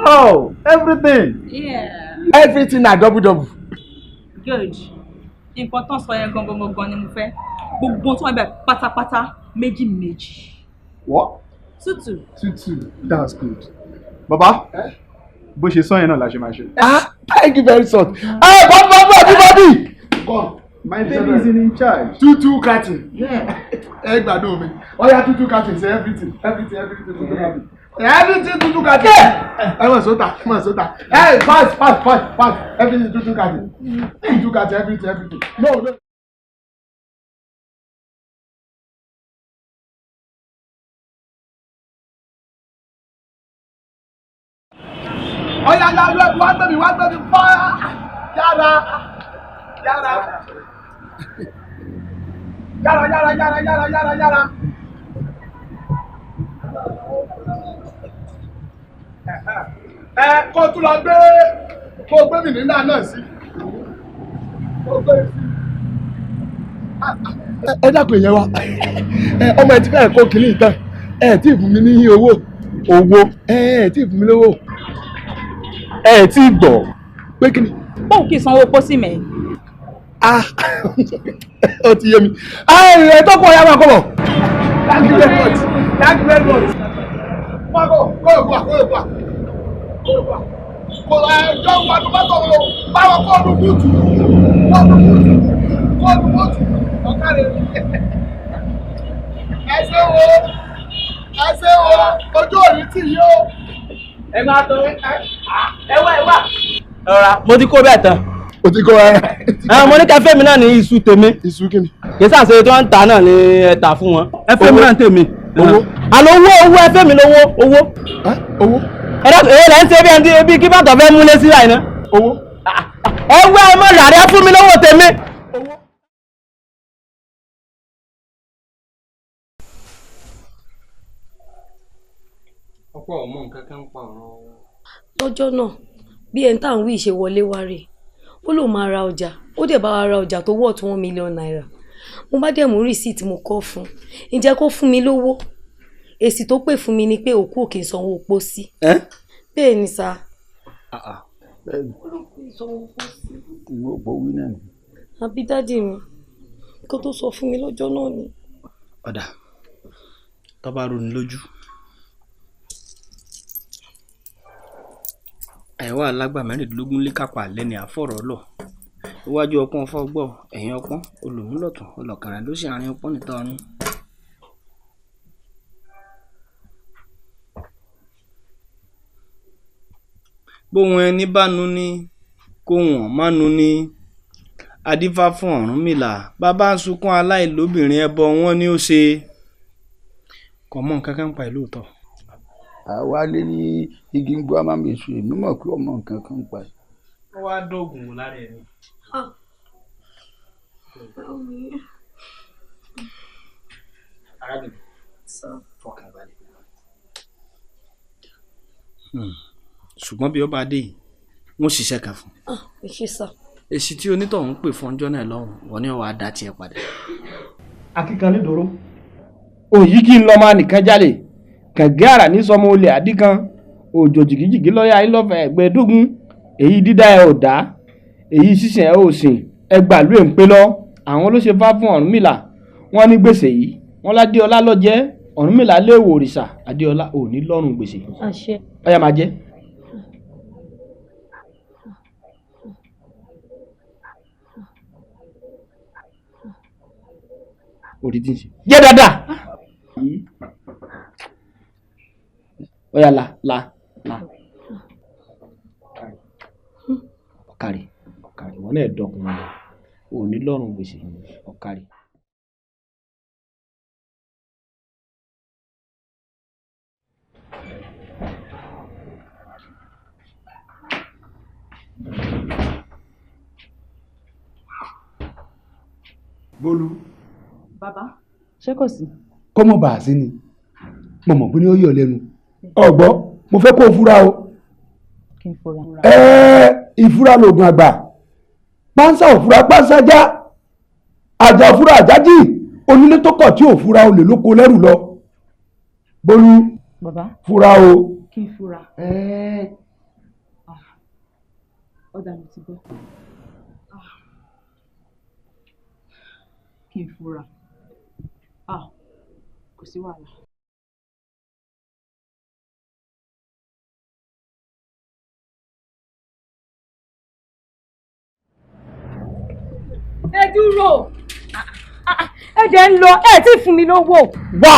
Wow, everything. Yeah. Everything na double double. Good. Nǹkan tán sọ yẹn gangan gangan ni mo fẹ́. Gbogbo tó wà níbẹ̀ pátápátá méjì méjì. What? Tútù. Tútù, that's good. Bàbá, bó ṣe sọ yẹn náà la ṣe máa ṣe. Ah, thank you very much. Hey, Bobby, Bobby. Come. My baby is in charge. 2-2 carton. Ẹ gbádùn mi. Oya 2-2 carton say everything, everything, everything, 2-2 carton. Everything 2-2 carton. Ẹ mọ̀ sóta, ẹ mọ̀ sóta. Hey, pass, pass, pass, pass. Everything 2-2 carton. 2-2 carton, everything, everything. No, no. Oya, ya, ya, wá gbé mi, fá. Yára, yára. Yára, yára, yára, yára, yára, yára. Ẹ kó tún lọ gbé kó gbé mi nínú náà sí. Kó gbé sí. Ẹ dákun ìyẹn wa. Ọmọ ẹ ti fẹ́ kó kìlì tán. Ẹ tí ì fún mi ní owó. Owó. Ẹ tí ì fún mi lówó. Ẹ tí ì gbọ́. Pé kí ni? Bóun kì í sanwó pósí mẹ́. Ah, ó ti yé mi. Ẹ tó kọ ọ̀yá máa kọ́ bọ̀. Thank you very much. Thank you very much. Máa kọ́ kó o gbà kó o gbà kó o gbà. Kò ẹjọ́ wà ní mọ́tò wọn báwọn kó ọdún búùtù kó ọdún búùtù kó ọdún búùtù ọ̀kadì. Ẹ ṣé wo ẹ ṣé wo ojú òní tì yí o. Ẹ máa tọ́ ẹ wá ẹ wá. Rọra mo ti kó bẹ́ẹ̀ tán. O ti kó ẹ. Mo ní kẹfẹ́ mi náà ní iṣu tèmi. Iṣu kí ni? Kì í sàṣe tí wọ́n ń ta náà ni ẹ tà fún wọn. Ẹ fẹ́ mi náà tèmi. Owó. Àlọ́ owó owó ẹ fẹ́ mi lówó owó. Owó. Ẹ dákun, èyí lẹ́ ń ṣe bí ẹni bí kí bàtọ̀ fẹ́ múlé sí àìná. Owó. Ẹ wá ẹ mọ̀ rà rẹ fún mi lọ́wọ́ tèmi. Ọ̀pọ̀ ọmọ nǹkan kan ń pa ọ̀rọ̀. Lọ́jọ́ náà bí ẹni tá à ń wí ṣe wọlé wá rè, ó lóun máa ra ọjà, ó dẹ̀ bá wa ra ọjà tó wọ̀ tó ₦1 million. Mo bá dẹ̀ mú rìsíìtì mo kọ́ fún un, ǹjẹ́ kó fún mi lówó? Èsì tó pè fún mi ni pé òkú ò kì í sanwó pósí. Bẹ́ẹ̀ ni sá. Àbí dádì mi, kó tó sọ fún mi lọ́jọ́ náà ni. Ọ̀dà tó bá roni lójú. Àìwá alágbà 16 lé kápá lẹ́ni àfọ̀rọ̀ lọ. Iwájú ọpọ́n fọ́gbọ́, ẹ̀yìn ọpọ́n olùmúlọ̀tún ọlọ́kàrà ló sì àárín ọpọ́n níta ọ̀run. Bóun ẹni bá nu ni kó wọ́n má nu ni. Adífá fún Ọ̀rúnmìlà, bàbá ń sunkún aláìlóbìnrin ẹbọ wọn ni ó ṣe. Kò mọ nǹkan kan pa ìlú òótọ́. Àwa lé ní igi ń gbọ́ amámẹ́sù, èmi mọ̀ pé ọmọ nǹkan kan pa ẹ̀. Ó wá dóògùn wò lára ẹ̀ ni. Arábìnrin, fọkàn balẹ̀. Ṣùgbọ́n bí ọba dé yìí, wọ́n ṣiṣẹ́ kan fún un. Ẹ ṣé sá. Èsì tí onítọ̀hún pè fún ọjọ́ náà lọ́hùn, wọ́n ní ọwọ́ á dá tiẹ̀ padà. Akíkan nídòró òyì kí n lọ máa nìkan jalè kàngé àrà ní sọmọ olè àdìkan òjò jìgìjìgì lọ́yà ìlọ́fẹ̀ ẹgbẹ́ẹ́dógún, èyí dídá ẹ ò dá, èyí sísìn ẹ ò sìn, ẹ gbàlú ẹ̀ ń pé lọ. Àwọn ló ṣe fá fún Ọ̀rúnmìlà, wọ́n ní gbèsè yìí wọ́n ládéọlá lọ́jẹ́. Ọ̀rúnmìlà léèwọ̀ òrìṣà, Adéọlá ò ní lọ́rùn gbèsè. Àṣẹ. Ọ̀yà máa jẹ́. Orí tí ń ṣe jẹ́ dáadáa. Ọ̀yà la la la, ọ̀kàrí ọ̀kàrí, wọn náà dọkùnrin rẹ̀ ò ní lọ́rùn gbèsè, ọ̀kàrí. Bólú. Bàbá, ṣé kò sí? Kọ́mọ̀ bàá sí ni mo mọ̀ pé ní ó yọ̀ lẹ́nu ọ̀gbọ́, mo fẹ́ kó o fura o. Kí n fura? Ẹ́ẹ́, ìfura lògùn àgbà. Pánsá ò fura pánsá já, àjà ò fura àjájì, onílé tó kọ̀ tí ò fura olè ló kó lẹ́rù lọ. Bólú. Bàbá. Fura o. Kí n fura? Ọ̀dà mi ti gbọ́. Kí n fura? Kò sí wàhálà. Ẹ dúró, ẹ jẹ́ ń lọ, ẹ tí fún mi lówó. Wà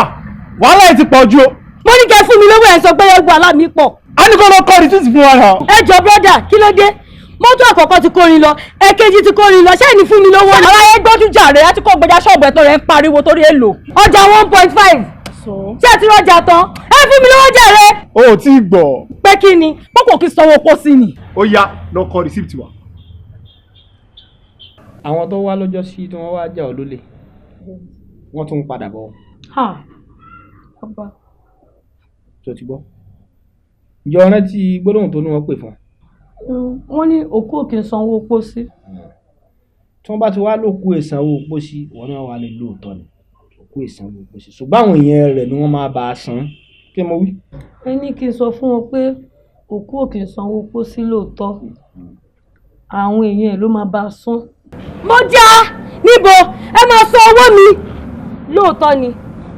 wàhálà ẹ ti pọ̀ jù o. Mo ní kẹ́ fún mi lówó, ẹ sọ pé ẹ wàhálà mi pọ̀. A ní kó lọ kọ́ rìsíìtì fún wa náà. Ẹ jọ brọ́dà, kí ló dé? Mọ́tò àkọ́kọ́ ti kórin lọ, ẹ̀kejì ti kórin lọ, ṣé ẹ ní fún mi lówó ni? Aláyé gbọ́dún jàre, á ti kó gbẹjà ṣọ́ọ̀bù ẹ̀tọ́ rẹ̀ ń pariwo torí èlò. Ọjà 1.5. Ṣé ẹ ti rọjà tán? Ẹ fún mi lówó jàre. O ò tí ì gbọ́. Pé kí ni? Pọ́pọ̀ kí sanwó pósí ni. Ó yá, lọ kọ rìsíìtì wa. Àwọn tó wá lọ́jọ́ sí tí wọ́n wá jà ọ́ lólè, wọ́n tún ń padà bọ̀. Tó ti gbọ́, ǹjẹ́ o rántí gbólóhùn tó ní wọ́n pè fún ọ? Wọ́n ní òkú òkè sanwó pósí. Tí wọ́n bá ti wá lókú ìsanwó pósí, wọn náà wà lè lóòótọ́ ni òkú ìsanwó pósí, ṣùgbọ́n àwọn èèyàn rẹ̀ ni wọ́n máa bá a san. Kí mo wí? Ẹ ní kí n sọ fún wọn pé òkú òkè sanwó pósí lóòótọ́, àwọn èèyàn ẹ̀ ló máa bá a san. Mo já níbo, ẹ máa san owó mi. Lóòótọ́ ni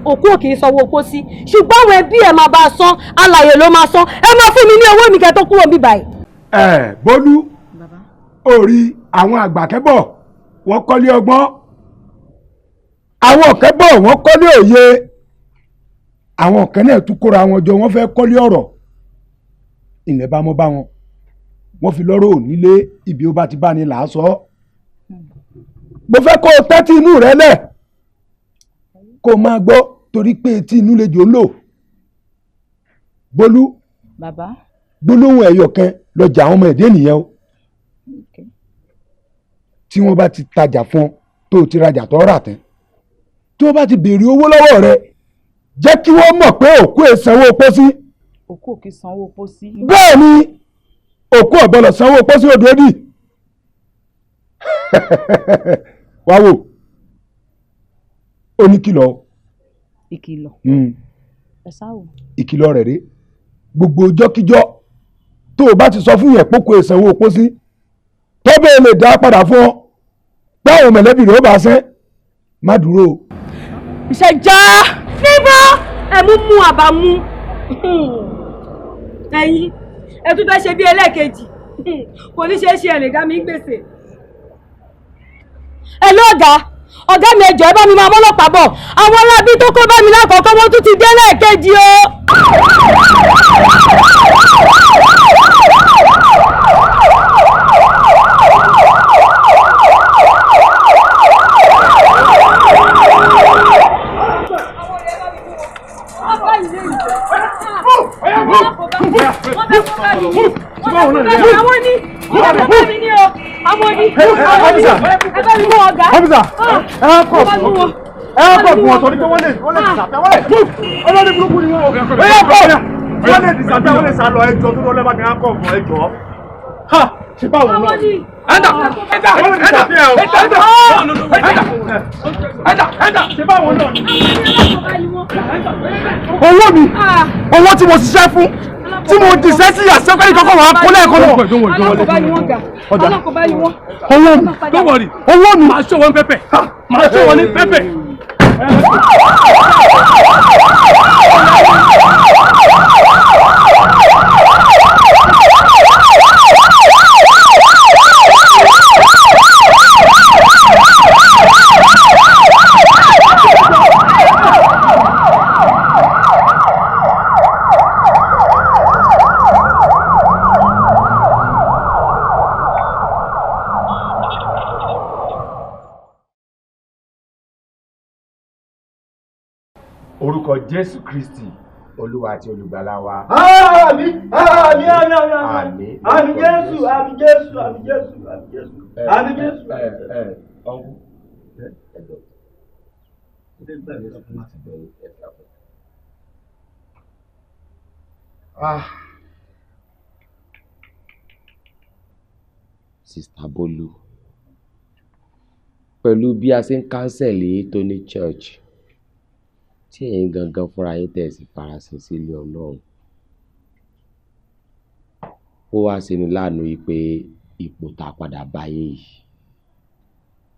òkú òkè sanwó pósí, ṣùgbọ́n àwọn ẹbí ẹ̀ máa bá a san, alààyè ló máa san. Ẹ máa fún mi ní owó mi kẹ́ tó kúrò níbí báyìí. Ẹ Bólú, orí àwọn àgbà kẹ́bọ̀ wọ́n kọ́lé ọgbọ́n, àwọn kẹ́bọ̀ wọ́n kọ́lé òye, àwọn kan náà tún kóra wọn jọ, wọ́n fẹ́ kọ́lé ọ̀rọ̀. Ilẹ̀ bá mọ́ bá wọn, wọ́n fi lọ́rọ̀ nílé ibi ó bá ti bá ní là á sọ ọ́. Mo fẹ́ kó o tẹ́tí inú rẹ lẹ̀ kó o máa gbọ́, torí pé etí inú lejò ń lò. Bólú. Bàbá. Gbólóhùn ẹyọ kan lọ́jà àwọn ọmọ ẹ̀dẹ́ nìyẹn o. Tí wọ́n bá ti tajà fún ọ tó ti rajà tó rà tán, tí wọ́n bá ti béèrè owó lọ́wọ́ rẹ, jẹ́ kí wọ́n mọ̀ pé òkú ẹ̀ sanwó pósí. Òkú ò kì í sanwó pósí. Bẹ́ẹ̀ ni, òkú ò gbọ́dọ̀ sanwó pósí odò òdì. Wá wò ó ní kìlọ̀. Ìkìlọ̀. Ẹ sáwò. Ìkìlọ̀ rẹ̀ rèé, gbogbo ọjọ́kíjọ́ tó o bá ti sọ fún yẹn pókó ìsanwó pósí, tó bẹ́ẹ̀ lè dá padà fún ọ báwọn mọ̀lẹ́bí rẹ̀ ó bá sẹ́, má dúró o. Ìṣẹ̀já níbo ẹ̀mú mú àbámú ẹ̀yin ẹ tún fẹ́ ṣe bí ẹlẹ́ẹ̀kejì, kò ní ṣeé ṣe, ẹ̀ lè dá mi gbèsè. Ẹ lọ́gàá, ọ̀gá mi, ẹjọ́ ẹ bá mi máa mọ́lọ́pàá bọ̀, àwọn alábí tó kó bá mi lákọ̀ọ́kọ́ wọ́n tún ti dé lẹ́ẹ̀kejì o. Àwọn ni wọ́n mi ní o, àwọn ni ẹ bá mi mú ọ̀gá. Officer, ẹ kọ̀ fún ẹ kọ̀ fún ọ̀tọ̀ ní pé wọ́n lè disappear, wọ́n lè ọlọ́ni burúkú ni wọ́n. Ẹ kọ̀ wọ́n lè disappear, wọ́n lè sá lọ, ẹjọ́ tó lọ́lẹ́ bá mi kọ̀ fún ẹjọ́. Ha, ṣe báwo náà? Ẹ̀dà ẹ̀dà ẹ̀dà ẹ̀dà ẹ̀dà ẹ̀dà ṣe báwo náà? Owó mi, owó tí mo ṣiṣẹ́ fún, tí mo dìṣẹ́ sí àṣẹ́kọ̀ọ́ ìkọ́kọ́ wàá kó lẹ́ẹ̀kan náà. Alákòóbá ni wọ́n gà, alákòóbá ni wọ́n. Owó mi, don't worry, owó mi. Màá ṣó wọn pẹ́pẹ́, màá ṣó wọn ní pẹ́pẹ́. Orúkọ Jésù Kristi, Olúwa àti Olùgbàlà wa. Àmín, àmín, àmín, àmín. Àmín Jésù, àmín Jésù, àmín Jésù, àmín Jésù, àmín Jésù. Ọ̀hún ẹ̀dọ̀. Sista Bolu, pẹ̀lú bí a ṣe ń kánsẹ̀lì Tony Church, tí ẹ̀yin gangan fúnra yín tẹ̀ sí farasin sílé Ọlọ́run, ó wá ṣe ni láàánú yìí pé ipò tá a padà bá yín yìí,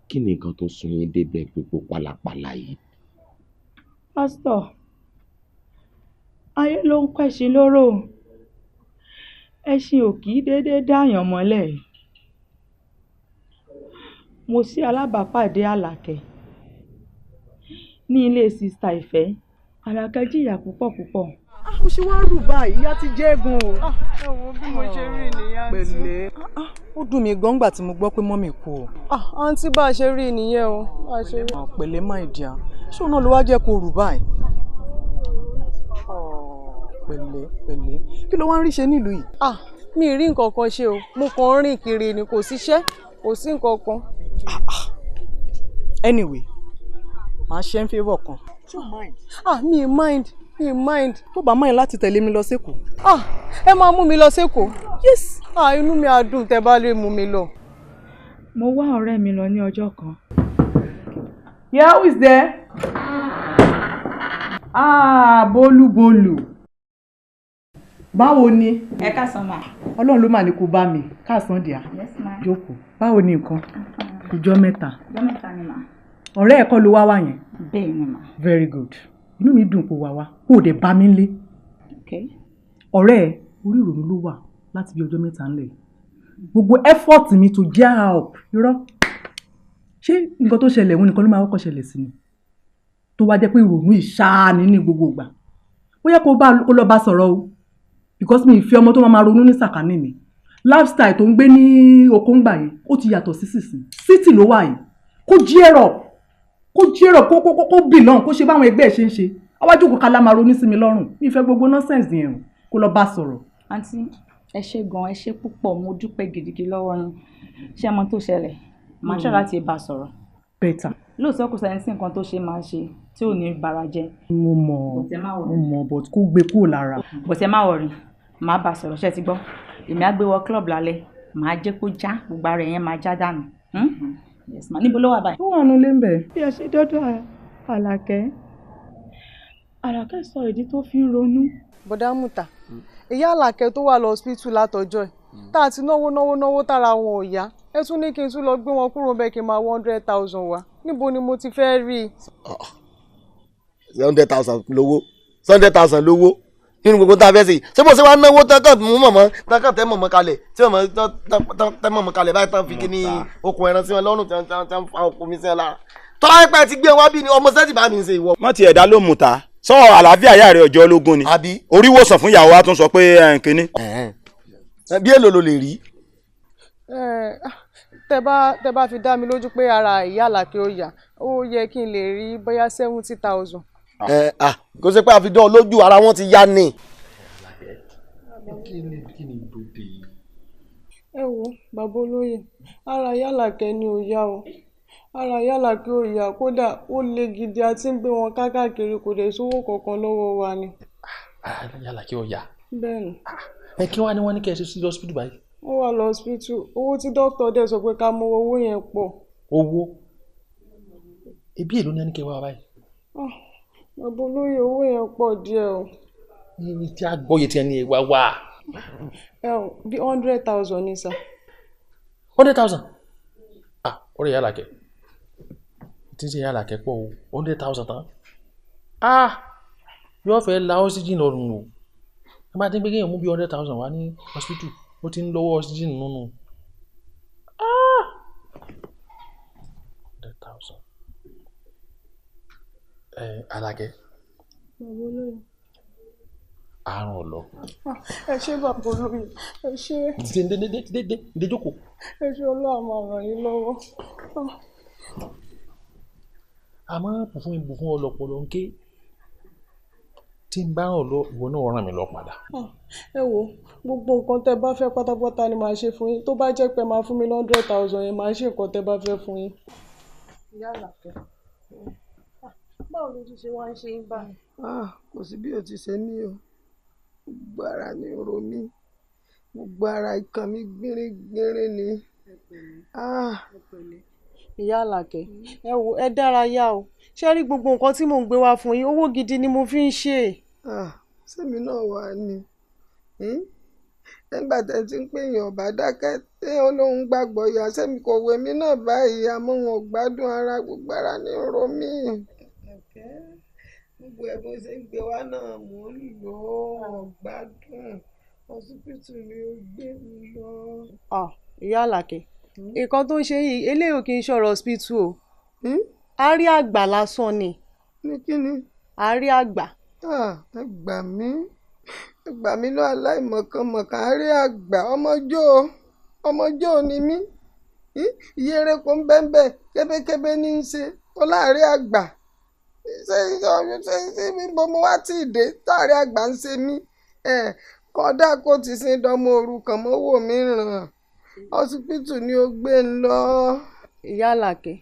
kí ni nǹkan tó sún yín débẹ̀ pípò pálapàla yìí? Pásítọ̀, ayé ló ń kẹ́ṣin lóró, ẹṣin ò kì í déédéé dáàyàn mọ́lẹ̀. Mo ṣe alábàápàdé Àlàkẹ́ ní ilé sista Ìfẹ́. Àlàkẹ́ jìyà púpọ̀ púpọ̀. Ó ṣe wá rù báyìí, ìyá ti jẹ́ gan o. Ẹ wo bí mo ṣe rí nìyẹn àǹtí. Pẹ̀lẹ́, ó dùn mí gan gbà tí mo gbọ́ pé mọ́mì kú o. Àǹtí, bá a ṣe rí nìyẹn o. Pẹ̀lẹ́ my dear, ṣé òun náà ló wá jẹ́ kó rù báyìí? Pẹ̀lẹ́ pẹ̀lẹ́, kí ló wá ń rí ṣe nílùú yìí? Mi ì rí nǹkan kan ṣe o, mo kàn ń rìn kiri ni, kò síṣẹ́, kò sí nǹkan kan. Anyway, màá ṣe ń favour kan. Mi mind, mi mind. Tó bá mind láti tẹ̀lé mi lọ sékòó. Ẹ máa mú mi lọ sékòó. Yes. Inú mi á dùn tẹ́ bá lè mú mi lọ. Mo wá ọ̀rẹ́ mi lọ ní ọjọ́ kan. Yeah, who is there? Bólú Bólú. Báwo ni? Ẹ káàsán ma. Ọlọ́run ló mà ní kó bá mi. Káàsán díà. Yes ma. Jókòó. Báwo ni nǹkan? Ọjọ́ mẹ́ta. Ọjọ́ mẹ́ta ni ma. Ọ̀rẹ́ ẹ̀ kọ́ ló wá wá yẹn? Bẹ́ẹ̀ ni ma. Very good. Inú mi dùn kó wá wá. Kó o dẹ̀ bá mi lé. Okay. Ọ̀rẹ́ ẹ̀ orí ìrònú ló wà láti bí ọjọ́ mẹ́ta ńlẹ̀. Gbogbo effort mi to gear her up. Irọ́. Ṣé nǹkan tó ṣẹlẹ̀ òun nìkan ló máa kọ́kọ́ ṣẹlẹ̀ sí ni? Tó wá jẹ́ pé ìrònú ìṣáá ni ní gbogbo ìgbà. Bóyá kó lọ bá sọ̀rọ̀ o. Because mi ìfẹ́ ọmọ tó máa ronú ní sàkání mi. Lifestyle tó ń gbé ní okòǹgbà yẹn, ó ti yàtọ̀ sí sísìn. City ló wà yìí. Kó gear up, kó jẹ́rọ̀, kó belong, kó ṣe báwọn ẹgbẹ́ ẹ̀ ṣe ń ṣe. Awájú kò kálá máa ronú sí mi lọ́rùn. Mi fẹ́ gbogbo nonsense yẹn o, kó lọ bá sọ̀rọ̀. Àǹtí, Ẹ ṣé gan, ẹ ṣé púpọ̀, mo dúpẹ́ gidigidi lọ́wọ́ yín. Ṣé ẹ mọ tó ṣẹlẹ̀? Màá ṣọ́ láti bá a sọ̀rọ̀. Better. Lóòótọ́ kò sẹ́ni sí nǹkan tó ṣe máa ṣe tí ò ní bara jẹ́. Mo mọ̀ but kó gbé kúrò lára. But ẹ má worry, màá bá a sọ̀rọ̀, ṣé ti gbọ́? Èmi á gbé wọ club lálẹ́, màá jẹ́ kó já, gbogbo ara yẹn máa já dànù. Yes ma, níbo ló wà báyìí? Ó wà nulẹ̀ ń bẹ̀. Bí a ṣe dọ́dọ̀ Àlàkẹ́, Àlàkẹ́ sọ ìdí tó fi ń ronú. Bọ̀dá Mùtà, ìyá Àlàkẹ́ tó wà lọ hospital látọjọ́ ẹ̀ tá a ti náwó náwó náwó tára wọn ò yá, ẹ tún ní kí n tún lọ gbé wọn kúrò bẹ́ẹ̀ kí n máa 100,000 wá, níbo ni mo ti fẹ́ rí i. 100,000 lówó, 100,000 lówó nínú gbogbo tá a fẹ́ ṣe, ṣé bó ṣe wá náwó tán kàn mú mọ̀mọ́ tán kàn tẹ́ mọ̀mọ́ kalẹ̀ tí mọ̀mọ́ tẹ́ mọ̀mọ́ kalẹ̀ báyìí tán fi kí ní okùn ẹran sí wọn lọ́rùn tí wọ́n fa okùn mi sí wọn lára. Tọ́lá pẹ́ ti gbé wá bí ni ọmọ sẹ́tì bá mi ṣe ìwọ. Má ti ẹ̀dá ló mú ta sọ àlàáfíà ìyá rẹ̀ ọjọ́ ológun ni orí wòsàn fún ìyàwó wa tún sọ pé kínní. Bí èlò ló lè rí. Tẹ bá fi dá mi lójú pé ara ìyá Àlàkẹ́ ó yá, ó yẹ kí n lè rí bóyá 70,000. Kò ṣe pé a fi dán lójú ara wọn ti yá ni. Ẹ wo bàbá olóyè, ara ìyá Àlàkẹ́ ni ò yá o, ara ìyá Àlàkẹ́ ò yá, kódà ó le gidi, a ti ń gbé wọn káàkiri, kò dé sówó kankan lọ́wọ́ wa ni. Ara ìyá Àlàkẹ́ ò yá. Bẹ́ẹ̀ni. Ẹ kí wàá ní wọ́n ní kẹ́ ẹ ṣe sí hospital báyìí. Wọ́n wà lọ hospital, owó tí dókítà dẹ̀ sọ pé ká mú owó yẹn pọ̀. Owó ebi èló ni ẹni kẹ́ wá báyìí. Bàbá olóyè, owó yẹn pọ̀ díẹ̀ o. Ní tí a gbọ́ yẹ tí ẹni wá wá. Ẹ ò bí 100,000 ni sà. 100,000? Ah, ọ̀rẹ́ ìyá Àlàkẹ́, tí ń ṣe ìyá Àlàkẹ́ pọ̀ o, 100,000 tán. Ah, yóò fẹ́ la oxygen lọ́rùn o. Ẹ bá ti ń gbé kéèyàn mú bí 100,000 wá ní hospital, ó ti ń lọ́wọ́ oxygen nínú. Ah, 100,000. Ẹ Àlàkẹ́. Bàbá olóyè. Àrùn ọ̀lọ́. Ẹ ṣé bàbá olóyè, ẹ ṣé. Dé jókòó. Ẹ ṣé, Ọlọ́run máa ràn yín lọ́wọ́. Àmọ́ bùfún ọlọ́pọ̀lọ́ ń ké. Tí n bá ràn lọ, ìwọ náà ràn mí lọ padà. Ẹ wo gbogbo nǹkan tẹ́ bá fẹ́ pátápátá ni màá ṣe fún yín, tó bá jẹ́ pé máa fún mi 100,000 yẹn, màá ṣe nǹkan tẹ́ bá fẹ́ fún yín. Ìyá Àlàkẹ́, báwo lójú ṣe wá ń ṣe ń báyìí? Kò sí bí o ti ṣe mí o, gbogbo ara ni ro mí, gbogbo ara ikàn mi gbìnrín ni. Ìyá Àlàkẹ́, ẹ wo ẹ dárayá o, ṣé rí gbogbo nǹkan tí mò ń gbé wá fún yín, owó gidi ni mo fi ń ṣe. Sẹ́mi náà wà ní nígbà tẹ́ ti ń pè yàn ọ̀bá dákẹ́ tí olóhùn gbàgbọ́ yà, sẹ́mi kò wé mi náà báyìí, àmọ́ wọn ò gbádùn ara, gbogbo ara ni ro mí. Gbogbo ẹ̀ bó ṣe ń gbé wá náà mò ń lò ó, gbádùn ọsibítù ni ó gbé mi lọ. Ìyá Àlàkẹ́, nǹkan tó ń ṣe yìí eléyìí ò kì í ṣọ̀rọ̀ hospital o, àárí àgbà lásán ni. Ní kí ni? Àárí àgbà. Ẹ gbà mí, ẹ gbà mí lọ aláìmọ̀kànmọ̀kàn, àárí àgbà, ọmọjọ́ ni mí, ìyẹ́rẹ́ kò ń bẹ́ẹ̀ kébékébé ní í ṣe, ó láàárí àgbà. Ṣé ṣé mo wá tí ì dé táàrí àgbà ń ṣe mí? Kódà kó ti sin dánmọ òrukàn mọ́wọ́ mi ràn, ọsibítù ni ó gbé ń lọ. Ìyá Àlàkẹ́,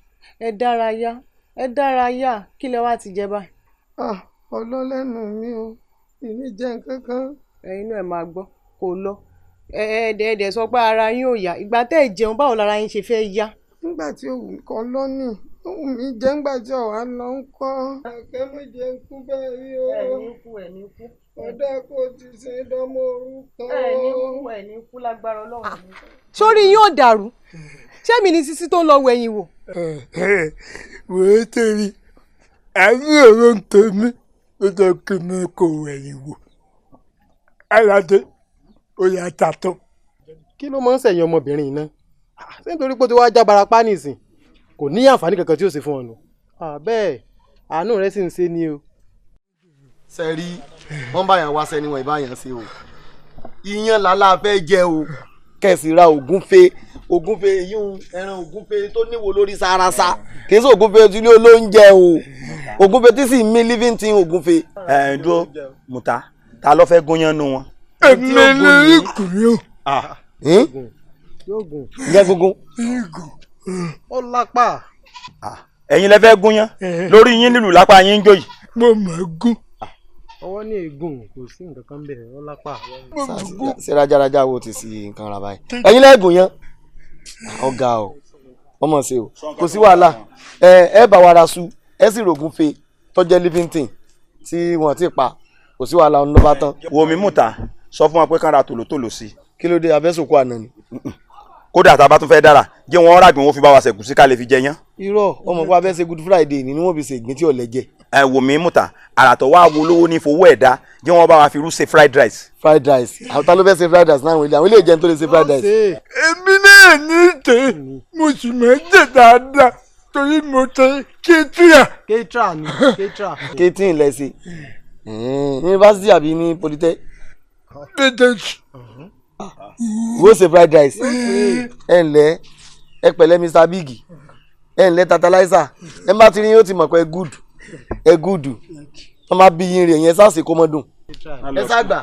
ẹ dárayá, ẹ dárayá, kí lẹ wá ti jẹ báyìí. Ọlọ́lẹ́nu mi o, ìní jẹ́ nǹkan kan. Ẹ̀yin náà ẹ máa gbọ́, kò lọ, ẹ̀ẹ́dẹ̀ẹ̀dẹ̀ sọ pé ara yín ò yá, ìgbà tẹ́ ẹ jẹun báwo lára yín ṣe fẹ́ yá. Nígbà tí òun kọ lọ́nìí ohun mi jẹ́ ńgbà tí ọ̀wá lọ ń kọ́. Àkẹ́ mo jẹ́ ń kú bẹ́ẹ̀ rí o. Ẹ̀ní kú, ẹ̀ní kú. Ọ̀dà kò ti ṣe dánmọ́ orúkọ. Ẹ̀ní kú, ẹ̀ní kú lágbára Ọlọ́run. Sórí yín ò dàrú, ṣé mi ni Sisi tó ń lọ wẹ̀yìn wò. Wò ó tẹ̀lé, àbí òun ń tẹ̀mí ló jẹ́ kí mi kò wẹ̀yìn wò. Aládé, ó yà tàtọ́. Kí ló máa ń ṣẹ̀yìn ọmọbìnrin náà? Ṣé nítorí pé ó ti wá já barapá nìsín? Kò ní àǹfààní kankan tí ó ṣe fún ọ nù. Bẹ́ẹ̀ àánú rẹ sì ń ṣe ni o. Ṣe rí wọ́n bá yàn wá sẹ́ni wọ́n ìbá yàn ṣe o, iyán làlá fẹ́ jẹ o, kẹ̀sì ra ògúnfe, ògúnfe yíyún ẹran ògúnfe tó níwo lórí sarasa, kì í ṣe ògúnfe tí ilé olóúnjẹ o, ògúnfe tí sì mí living tin ògúnfe. Ẹ dúró Mùtá, ta ló fẹ́ gúnyán nu wọn. Èmi ni ìkùnrin o. Ǹjẹ́ gúngún. Ó lápá. Ẹ̀yin lẹ fẹ́ gúnyán lórí yín nílùú lápá yín ń jó yìí. Mo mọ̀ gún. Ọwọ́ ní ègún kò sí nǹkan kan bẹ́ẹ̀ ó lápá. Ṣé rájárájá wo ti sí nǹkan ra báyìí? Ẹ̀yin lẹ́gùn yán. Ọ̀gá o, wọ́n mọ̀ sí o, kò sí wàhálà. Ẹ bá wa ra su, ẹ sì rògùn fe tó jẹ́ living thing tí wọ́n ti pa, kò sí wàhálà ọ̀nà ló bá tán. Wo mi mú ta, sọ fún wa pé kán ra tòlótòló sí. Kí ló dé abẹ́sòkó àná ni? Kódà tá a bá tún fẹ́ dára jẹ́ wọ́n rà gbìn wọ́n fi bá wa ṣẹ̀gùn sí ká lè fi jẹ yán. Irọ́ ọmọ pé abẹ́ ṣe Good Friday ni wọ́n fi ṣe ìgbín tí ò lẹ́jẹ̀. Ẹ wò mí mú ta, àràtọ̀ wá wo lówó ní fowó ẹ̀ dá jẹ́ wọ́n bá wa fi irú ṣe fried rice. Fried rice, àwọn ta ló fẹ́ ṣe fried rice náà àwọn ilé ìjẹun tó lè ṣe fried rice. Èmi náà ní tè, mo sì máa ń jẹ dáadáa torí mo tẹ kéétìrà. Kéétìrà ni kéétìrà. Kéétìrì lẹ ṣe yunifásitì àbí ní polytech. Wo ṣe fried rice. Ẹ ǹlẹ́, ẹ pẹ̀lẹ́ Mr Big, ẹ ǹlẹ́ Tantalizer, ẹ bá ti rí yín ó ti mọ̀ pé good, ẹ good, wọ́n máa bí yín rè yẹn sáàsì kó mọ́ dùn. Ẹ ságbà,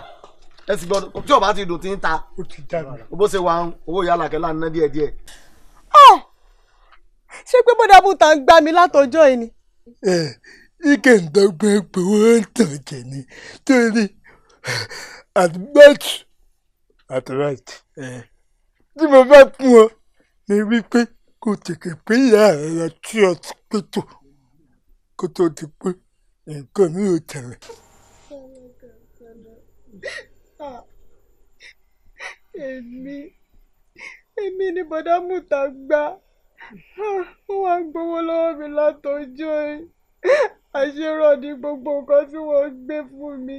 ẹ sì gbọ́dọ̀ tí o bá ti dùn ti ń ta, bó ṣe wà ń owó ìyá Àlàkẹ́ là ń ná díẹ̀ díẹ̀. Ṣé pé bọ́dà bùtà ń gbá mi látọjọ́ yìí ni. Ike ń dọ́gbọ́n pé wọ́n ń tàn jẹ ni torí at best at right tí mo bá fún ọ ni wípé kò tètè pé ìyá rẹ lọ tí ọ ti pé tó kó tó ti pé nǹkan mi ò tẹ̀lé. Èmi ni bọ́dà mùtà gbá, wọ́n wá ń gbowó lọ́wọ́ mi látọjọ́ yìí, àṣerọ́ ni gbogbo nǹkan tí wọ́n gbé fún mi,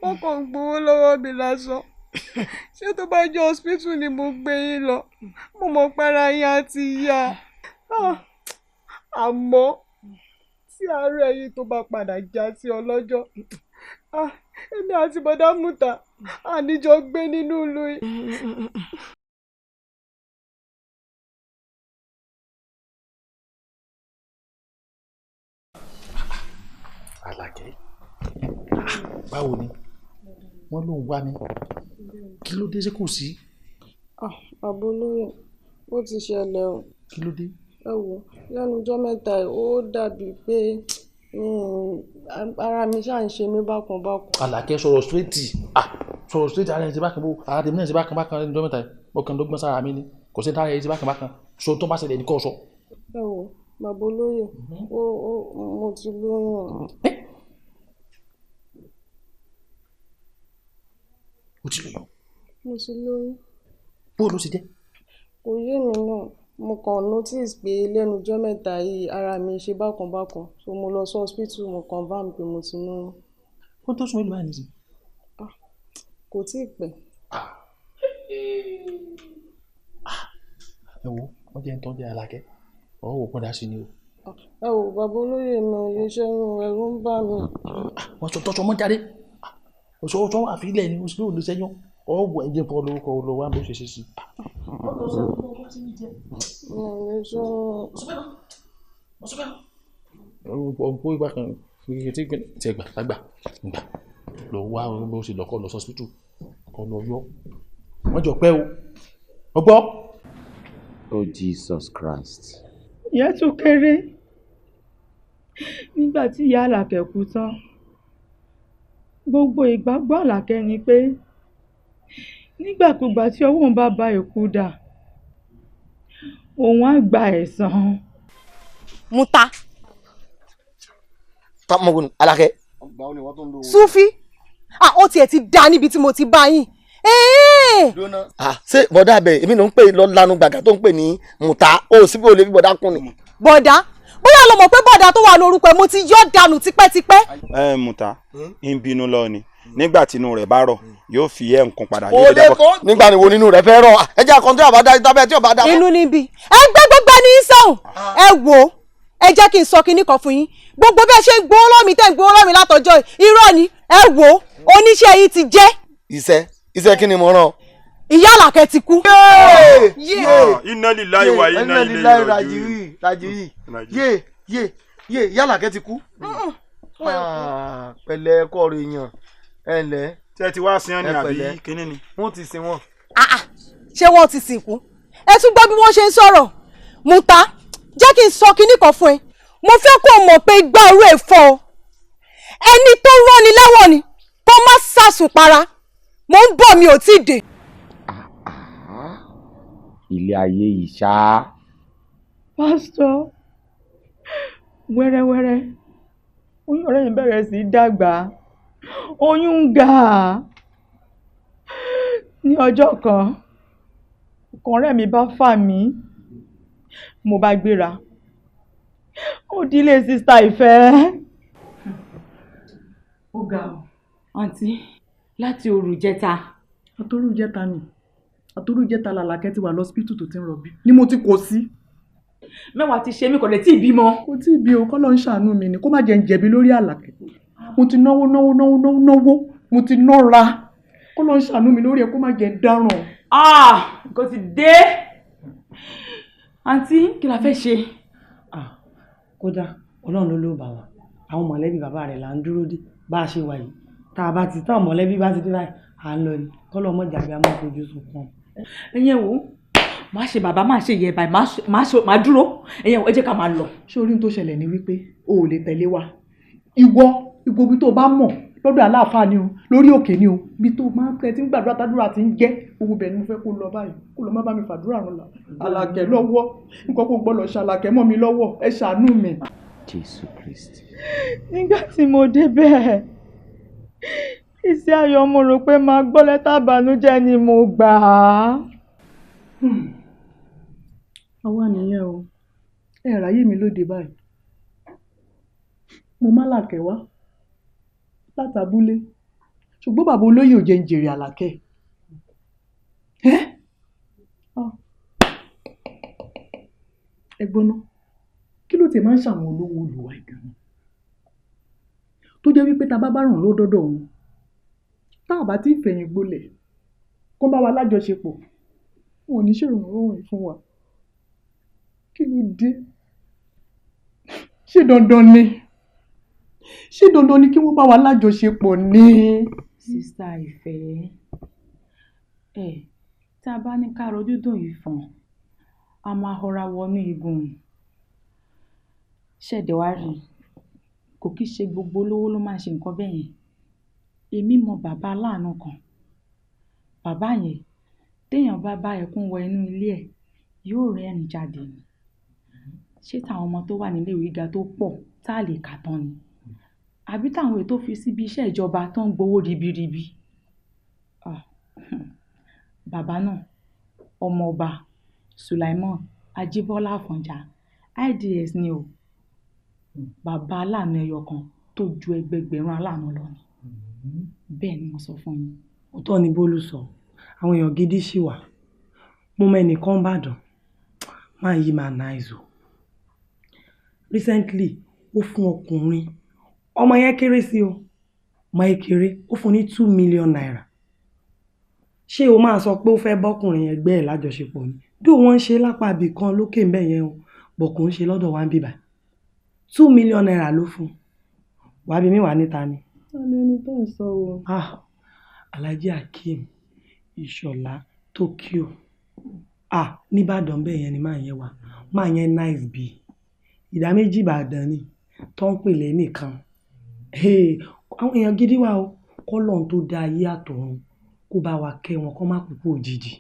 wọ́n kàn ń gbowó lọ́wọ́ mi lásán. Ṣé tó bá jẹ́ hospital ni mo gbé yín lọ, mo mọ̀ para yín á ti yá. Àmọ́ tí àárẹ̀ yìí tó bá padà já sí ọlọ́jọ́, èmi àti bọ́dá mùtà àníjọ gbé nínú ìlú yìí. Àlàkẹ́, báwo ni? Wọ́n ló ń wá mi, kí ló dé ṣé kò sí? Bàbá olóyè, ó ti ṣẹlẹ̀ o. Kí ló dé? Ẹ wò, lẹ́nu ọjọ́ mẹ́ta ó dàbí pé ara mi ṣáà ń ṣe mí bákan bákan. Àlàkẹ́ sọ̀rọ̀ straight, sọ̀rọ̀ straight, ara ẹ̀ ti bákan bó, ara tèmi náà ti bákan bákan lẹ́nu ọjọ́ mẹ́ta yìí, ọkàn ló gbọ́n sára mi ni, kò sí tára ẹ̀ ti bákan bákan, sọ tó bá ṣẹlẹ̀ ní kò sọ. Ẹ wò, bàbá olóyè, mo ti lóyún. O ti lóyún? Mo ti lóyún. Bó ló ṣe jẹ́? Kò yé mi náà, mo kàn notice pé lẹ́nu ọjọ́ mẹ́ta yìí ara mi ṣe bákan bákan, so mo lọ sí hospital, mo confirm pé mo ti lóyún. Ó tó sùn mélòó báyìí nísìnyí? Kò tíì pẹ́. Ẹ wo, wọ́n jẹ́ ń tọ́ jẹ́ Àlàkẹ́, ọ̀rọ̀ wò pọ́n dá sí ni o. Ẹ wò, bàbá olóyè, mi ò lè ṣẹ́yún, ẹ̀rù ń bà mí. Wọ́n sọ tọ́sọ mọ́ jáde, ọ̀sọ̀ àfilẹ̀ ni oṣù lóòlù sẹ́yún, ọ̀wọ̀ ẹ̀jẹ̀ kan lórúkọ lọ wá bó ṣe ṣe sí. Ọ̀pọ̀ ìgbà kan tí gbà gbà gbà lọ wá bó ṣe lọ́kọ́ lọ sọ́sítù kọ́ lọ yọ, wọ́n jọ pẹ́ o, ọgbọ́. Oh Jesus Christ. Ìyẹn tún kéré nígbà tí ìyá Àlàkẹ́ kú tán, gbogbo ìgbàgbọ́ Àlàkẹ́ ni pé nígbàkúgbà tí ọwọ́ òun bá ba èkú dà, òun á gba ẹ̀san. Muta. Mọ̀gùn Àlàkẹ́. Sufi, ó tiẹ̀ ti dá níbi tí mo ti bá yín. Ṣé bọ̀dá abẹ èmi ló ń pè lọ lanu gbàgà tó ń pè ní Muta, ó sì bí o lè fi bọ̀dá kún ni. Bọ̀dá, bóyá lo mọ̀ pé bọ̀dá tó wà lórúkọ ẹ̀ mo ti yọ́ dànù tipẹ́tipẹ́. Ẹ Muta ń bínú lọ ni, nígbà tínú rẹ̀ bá rọ̀ yóò fi ẹ nǹkan padà. Ó lè kó nígbà wo nínú rẹ̀ fẹ́ rọ̀, ẹ jẹ́ àkọ́ńtì àbádá tábẹ́ tí ò bá dá. Inú níbi ẹ gbé gbogbo ẹni sọ̀hún, ẹ wò ó, ẹ jẹ́ kí n sọ kinní kan fún yín, gbogbo bí ẹ ṣe ń gbowó lọ́mí tẹ́ ń gbowó lọ́mí látọjọ́ irọ́ ni, ẹ wò ó, oníṣẹ́ yìí ti jẹ́. Iṣẹ́ kí ni mo rán? Ìyá Àlàkẹ́ ti kú. Inna lillahi wa inna ilayhi raji'un. Yé yé yé, ìyá Àlàkẹ́ ti kú. Pẹ̀lẹ́ kọ́ ọ̀rọ̀ èèyàn, ẹ ǹlẹ́, Ṣé ti wá sin ọ́ ni àbí kinní ni. Wọ́n ti sin wọn. Ṣé wọ́n ti sìnkú? Ẹ tún gbọ́ bí wọ́n ṣe ń sọ̀rọ̀. Muta, jẹ́ kí n sọ kinní kan fún ẹ. Mo fẹ́ kó o mọ̀ pé igbá orú ẹ̀ fọ́ ọ. Ẹni tó rán ni lẹ́wọ̀n ni kó má sàsùn para. Mo ń bọ̀, mi ò tí ì dé. Ilé ayé yìí ṣá. Pásítọ̀, wẹ́rẹ́wẹ́rẹ́ oyún ọ̀rẹ́ mi bẹ̀rẹ̀ sí í dàgbà, oyún ń ga. Ní ọjọ́ kan, ọkàn ọ̀rẹ́ mi bá fà mí, mo bá gbéra, ó dílé sísá Ìfẹ́. Ó ga ọ, àǹtí, láti òru jẹta. Àtòrú jẹta ni, àtòrú jẹta làlàkẹ́ ti wà lọ́sípítù tó ti ń rọbí ni mo ti kò sí. Mẹ́wàá ti ṣe mí, kò lè tí ì bímọ. Kò tí ì bí o, kọ́ ló ń ṣàánú mi ni kó má jẹ́ ń jẹ̀bi lórí Àlàkẹ́. Mo ti náwó náwó náwó náwó náwó, mo ti nọ́ra, kó ló ń ṣàánú mi lórí ẹ̀ kó má jẹ́ ń dáràn. Kò ti dé. Àǹtí, kí la fẹ́ ṣe? Kódà Ọlọ́run ló ló bà wá, àwọn mọ̀lẹ́bí bàbá rẹ̀ là ń dúró dé bá a ṣe wà yìí. Tá a bá ti tán mọ̀lẹ́bí bá ti dé báyìí, à ń lọ ni kọ́lọ́ ọmọ jàgbé a máa fojú sunkún. Ẹ̀yin wo, máa ṣe bàbá, máa ṣe yẹ̀bà, máa dúró. Ẹ̀yin ẹ jẹ́ ká máa lọ. Ṣé orí tó ṣẹlẹ̀ ni wípé o ò lè tẹ̀lé wa? Ìwọ ibi tó bá mọ̀ lọ́dọ̀ aláàfáà ni o, lórí òkè ni o, ibi tó máa ń tẹ́ tí ń gbàdúrà tàdúrà ti ń jẹ́ owó bẹ̀ ni mo fẹ́ kó lọ báyìí, kó lọ má bá mi fàdúrà ràn là Àlàkẹ́ lọ́wọ́. Nǹkan kò gbọ́dọ̀ ṣàlàkẹ́ mọ́ mi lọ́wọ́, ẹ ṣàánú mi. Jésù Kristi. Nígbà tí mo débẹ̀, iṣẹ́ ayọ̀ mo rò pé máa gbọ́ lẹ́tà ìbànújẹ́ ni mo gbà á. Àwa nìyẹn o, ẹ ráyè mi lóde báyìí. Mo má làkẹ́ wá látàbúlé, ṣùgbọ́n bàbá olóyè ò jẹ́ ń jèrè Àlàkẹ́. Ẹ gbọ́ná, kí ló ti máa ń ṣàwọn olówó olùwà ìgànnì tó jẹ́ wípé tá a bá bá ràn lọ́dọọdọ òun, tá a bá ti fẹ̀yìn gbolẹ̀ kó bá wa lájọṣepọ̀, wọn ò ní ṣèrànlọ́wọ́ yìí fún wa. Kí ló dé? Ṣé dandan ni? Ṣé dandan ni kí wọ́n bá wa lájọṣepọ̀ ni? Sísá Ìfẹ́, ẹ tá a bá ní ká rojú dùn ìfọ̀n, a máa họra wọnú igun. Ṣẹ̀dẹ̀ wá rí i, kò kí ṣe gbogbo olówó ló máa ṣe nǹkan bẹ́ẹ̀ yẹn. Èmi mọ bàbá aláàánú kan. Bàbá yẹn, téèyàn bá bá ẹkún wọ inú ilé ẹ̀, yóò rẹ́rìn jáde ni. Ṣé táwọn ọmọ tó wà níléèwé gíga tó pọ̀ tá a lè kà tán ni? Àbí táwọn èyí tó fi síbi iṣẹ́ ìjọba tó ń gbowó ribiribi? Bàbá náà, ọmọọba Sulaimon Ajíbọ́lá Àfọ̀njá, IDS ni o. Bàbá aláàánú ẹyọ kan tó ju ẹgbẹgbẹ̀rún aláàánú lọ ni. Bẹ́ẹ̀ ni mo sọ fún yín. Òótọ́ ni Bólú sọ, àwọn èèyàn gidi ṣì wà. Mo mọ ẹnìkan Ìbàdàn, máa yí máa nice o. Recently, ó fún ọkùnrin, ọmọ yẹn kéré sí o, ọmọ yẹn kéré, ó fún ní 2 million naira. Ṣé o máa sọ pé ó fẹ́ bọ́kùnrin ẹgbẹ́ ẹ̀ lájọṣepọ̀ ni? Bí wọ́n ń ṣe lápá ibì kan lókè ń bẹ̀ yẹn o, bọ̀ kò ń ṣe lọ́dọ̀ wa ń bíbà. 2 million naira ló fún un. Wàá bí mi wà níta ni. Alẹ́ ni tó ń sọ o. Alhaji Akeem Ìṣọ̀lá Tokyo. Nìbàdàn bẹ́ẹ̀ yẹn ni máa yẹn wà. Máa yẹn nice bí. Ìdá méjì Ìbàdàn ni tó ń pèlè nìkan. Àwọn èèyàn gidi wà o. Kọ́lọ́n tó dá ayé àtọ̀run kó bá wa kẹ́ wọn kó má kúkú òjijì.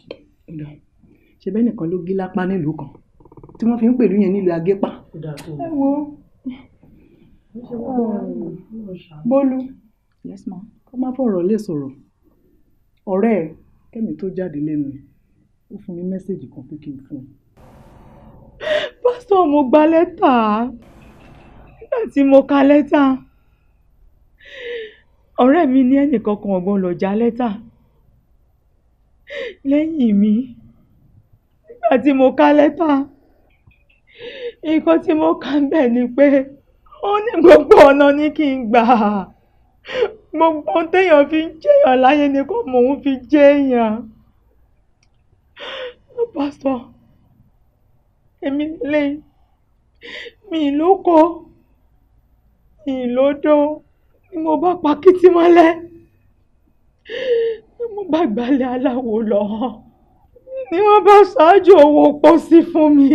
Ṣé bẹ́ẹ̀ nìkan ló gé lápá nílùú kan tí wọ́n fi ń pèlú yẹn nílùú Agépa? Ẹ wo. Bólú, Yes ma. Kó má fọ̀rọ̀ lè sọ̀rọ̀. Ọ̀rẹ́ ẹ̀ kẹ́mi tó jáde lẹ́nu ẹ̀, ó fún mi mẹ́sẹ̀gì kan pé kí n fún un. Pásítọ̀, mo gba lẹ́tà. Nígbà tí mo ka lẹ́tà, ọ̀rẹ́ mi ní ẹnìkan kan ọ̀gbọ́n lọ já lẹ́tà lẹ́yìn mi. Nígbà tí mo ka lẹ́tà, nǹkan tí mo kà ń bẹ̀ ni pé ó ní gbogbo ọ̀nà ní kí n gbà. Gbogbo ohun téèyàn fi ń jẹ́yàn láyé ni kò mọ̀ òun fi jẹ́yàn. Pásítọ̀, èmi lè mi lóko, mi lódò ni mo bá pa kìtì mọ́lẹ̀. Mo bá gbalẹ̀ aláwo lọ ni wọ́n bá ṣáájú owó pósí fún mi.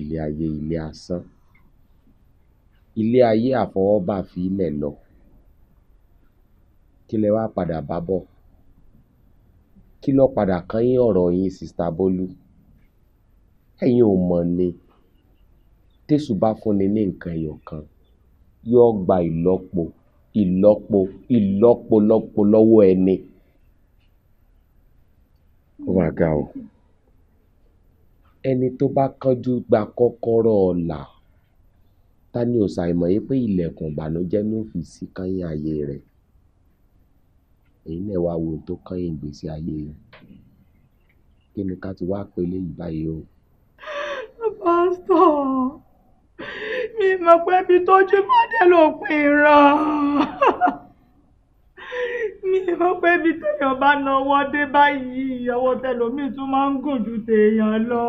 Ilé ayé, ilé asán, ilé ayé àfọwọ́bà fi ilẹ̀ lọ. Kí lẹ wá padà bá bọ̀? Kí ló padà kán yín ọ̀rọ̀ yín, Sista Bólú? Ẹ̀yin ò mọ̀ ni, tésù bá fúnni ní nǹkan ẹyọ kan, yóò gba ìlọ́po ìlọ́po ìlọ́po lọ́po lọ́wọ́ ẹni. Ó mà ga o. Ẹni tó bá kánjú gba kọ́kọ́rọ́ ọlà, ta ni ò ṣàìmọ̀ yìí pé ilẹ̀kùn ìbànújẹ́ ló fi sí kányìn ayé rẹ̀? Èyí náà wá wo ohun tó kányìn ìgbésí ayé yín. Kí ni ká ti wá pe eléyìí báyìí o? Pásítọ̀, mi mọ̀ pé ibi tójú bá dé lópin ìran. Mi mọ̀ pé ibi téèyàn bá náwó dé báyìí, ọwọ́ tẹlòmíì tún máa ń gùn ju tèèyàn lọ.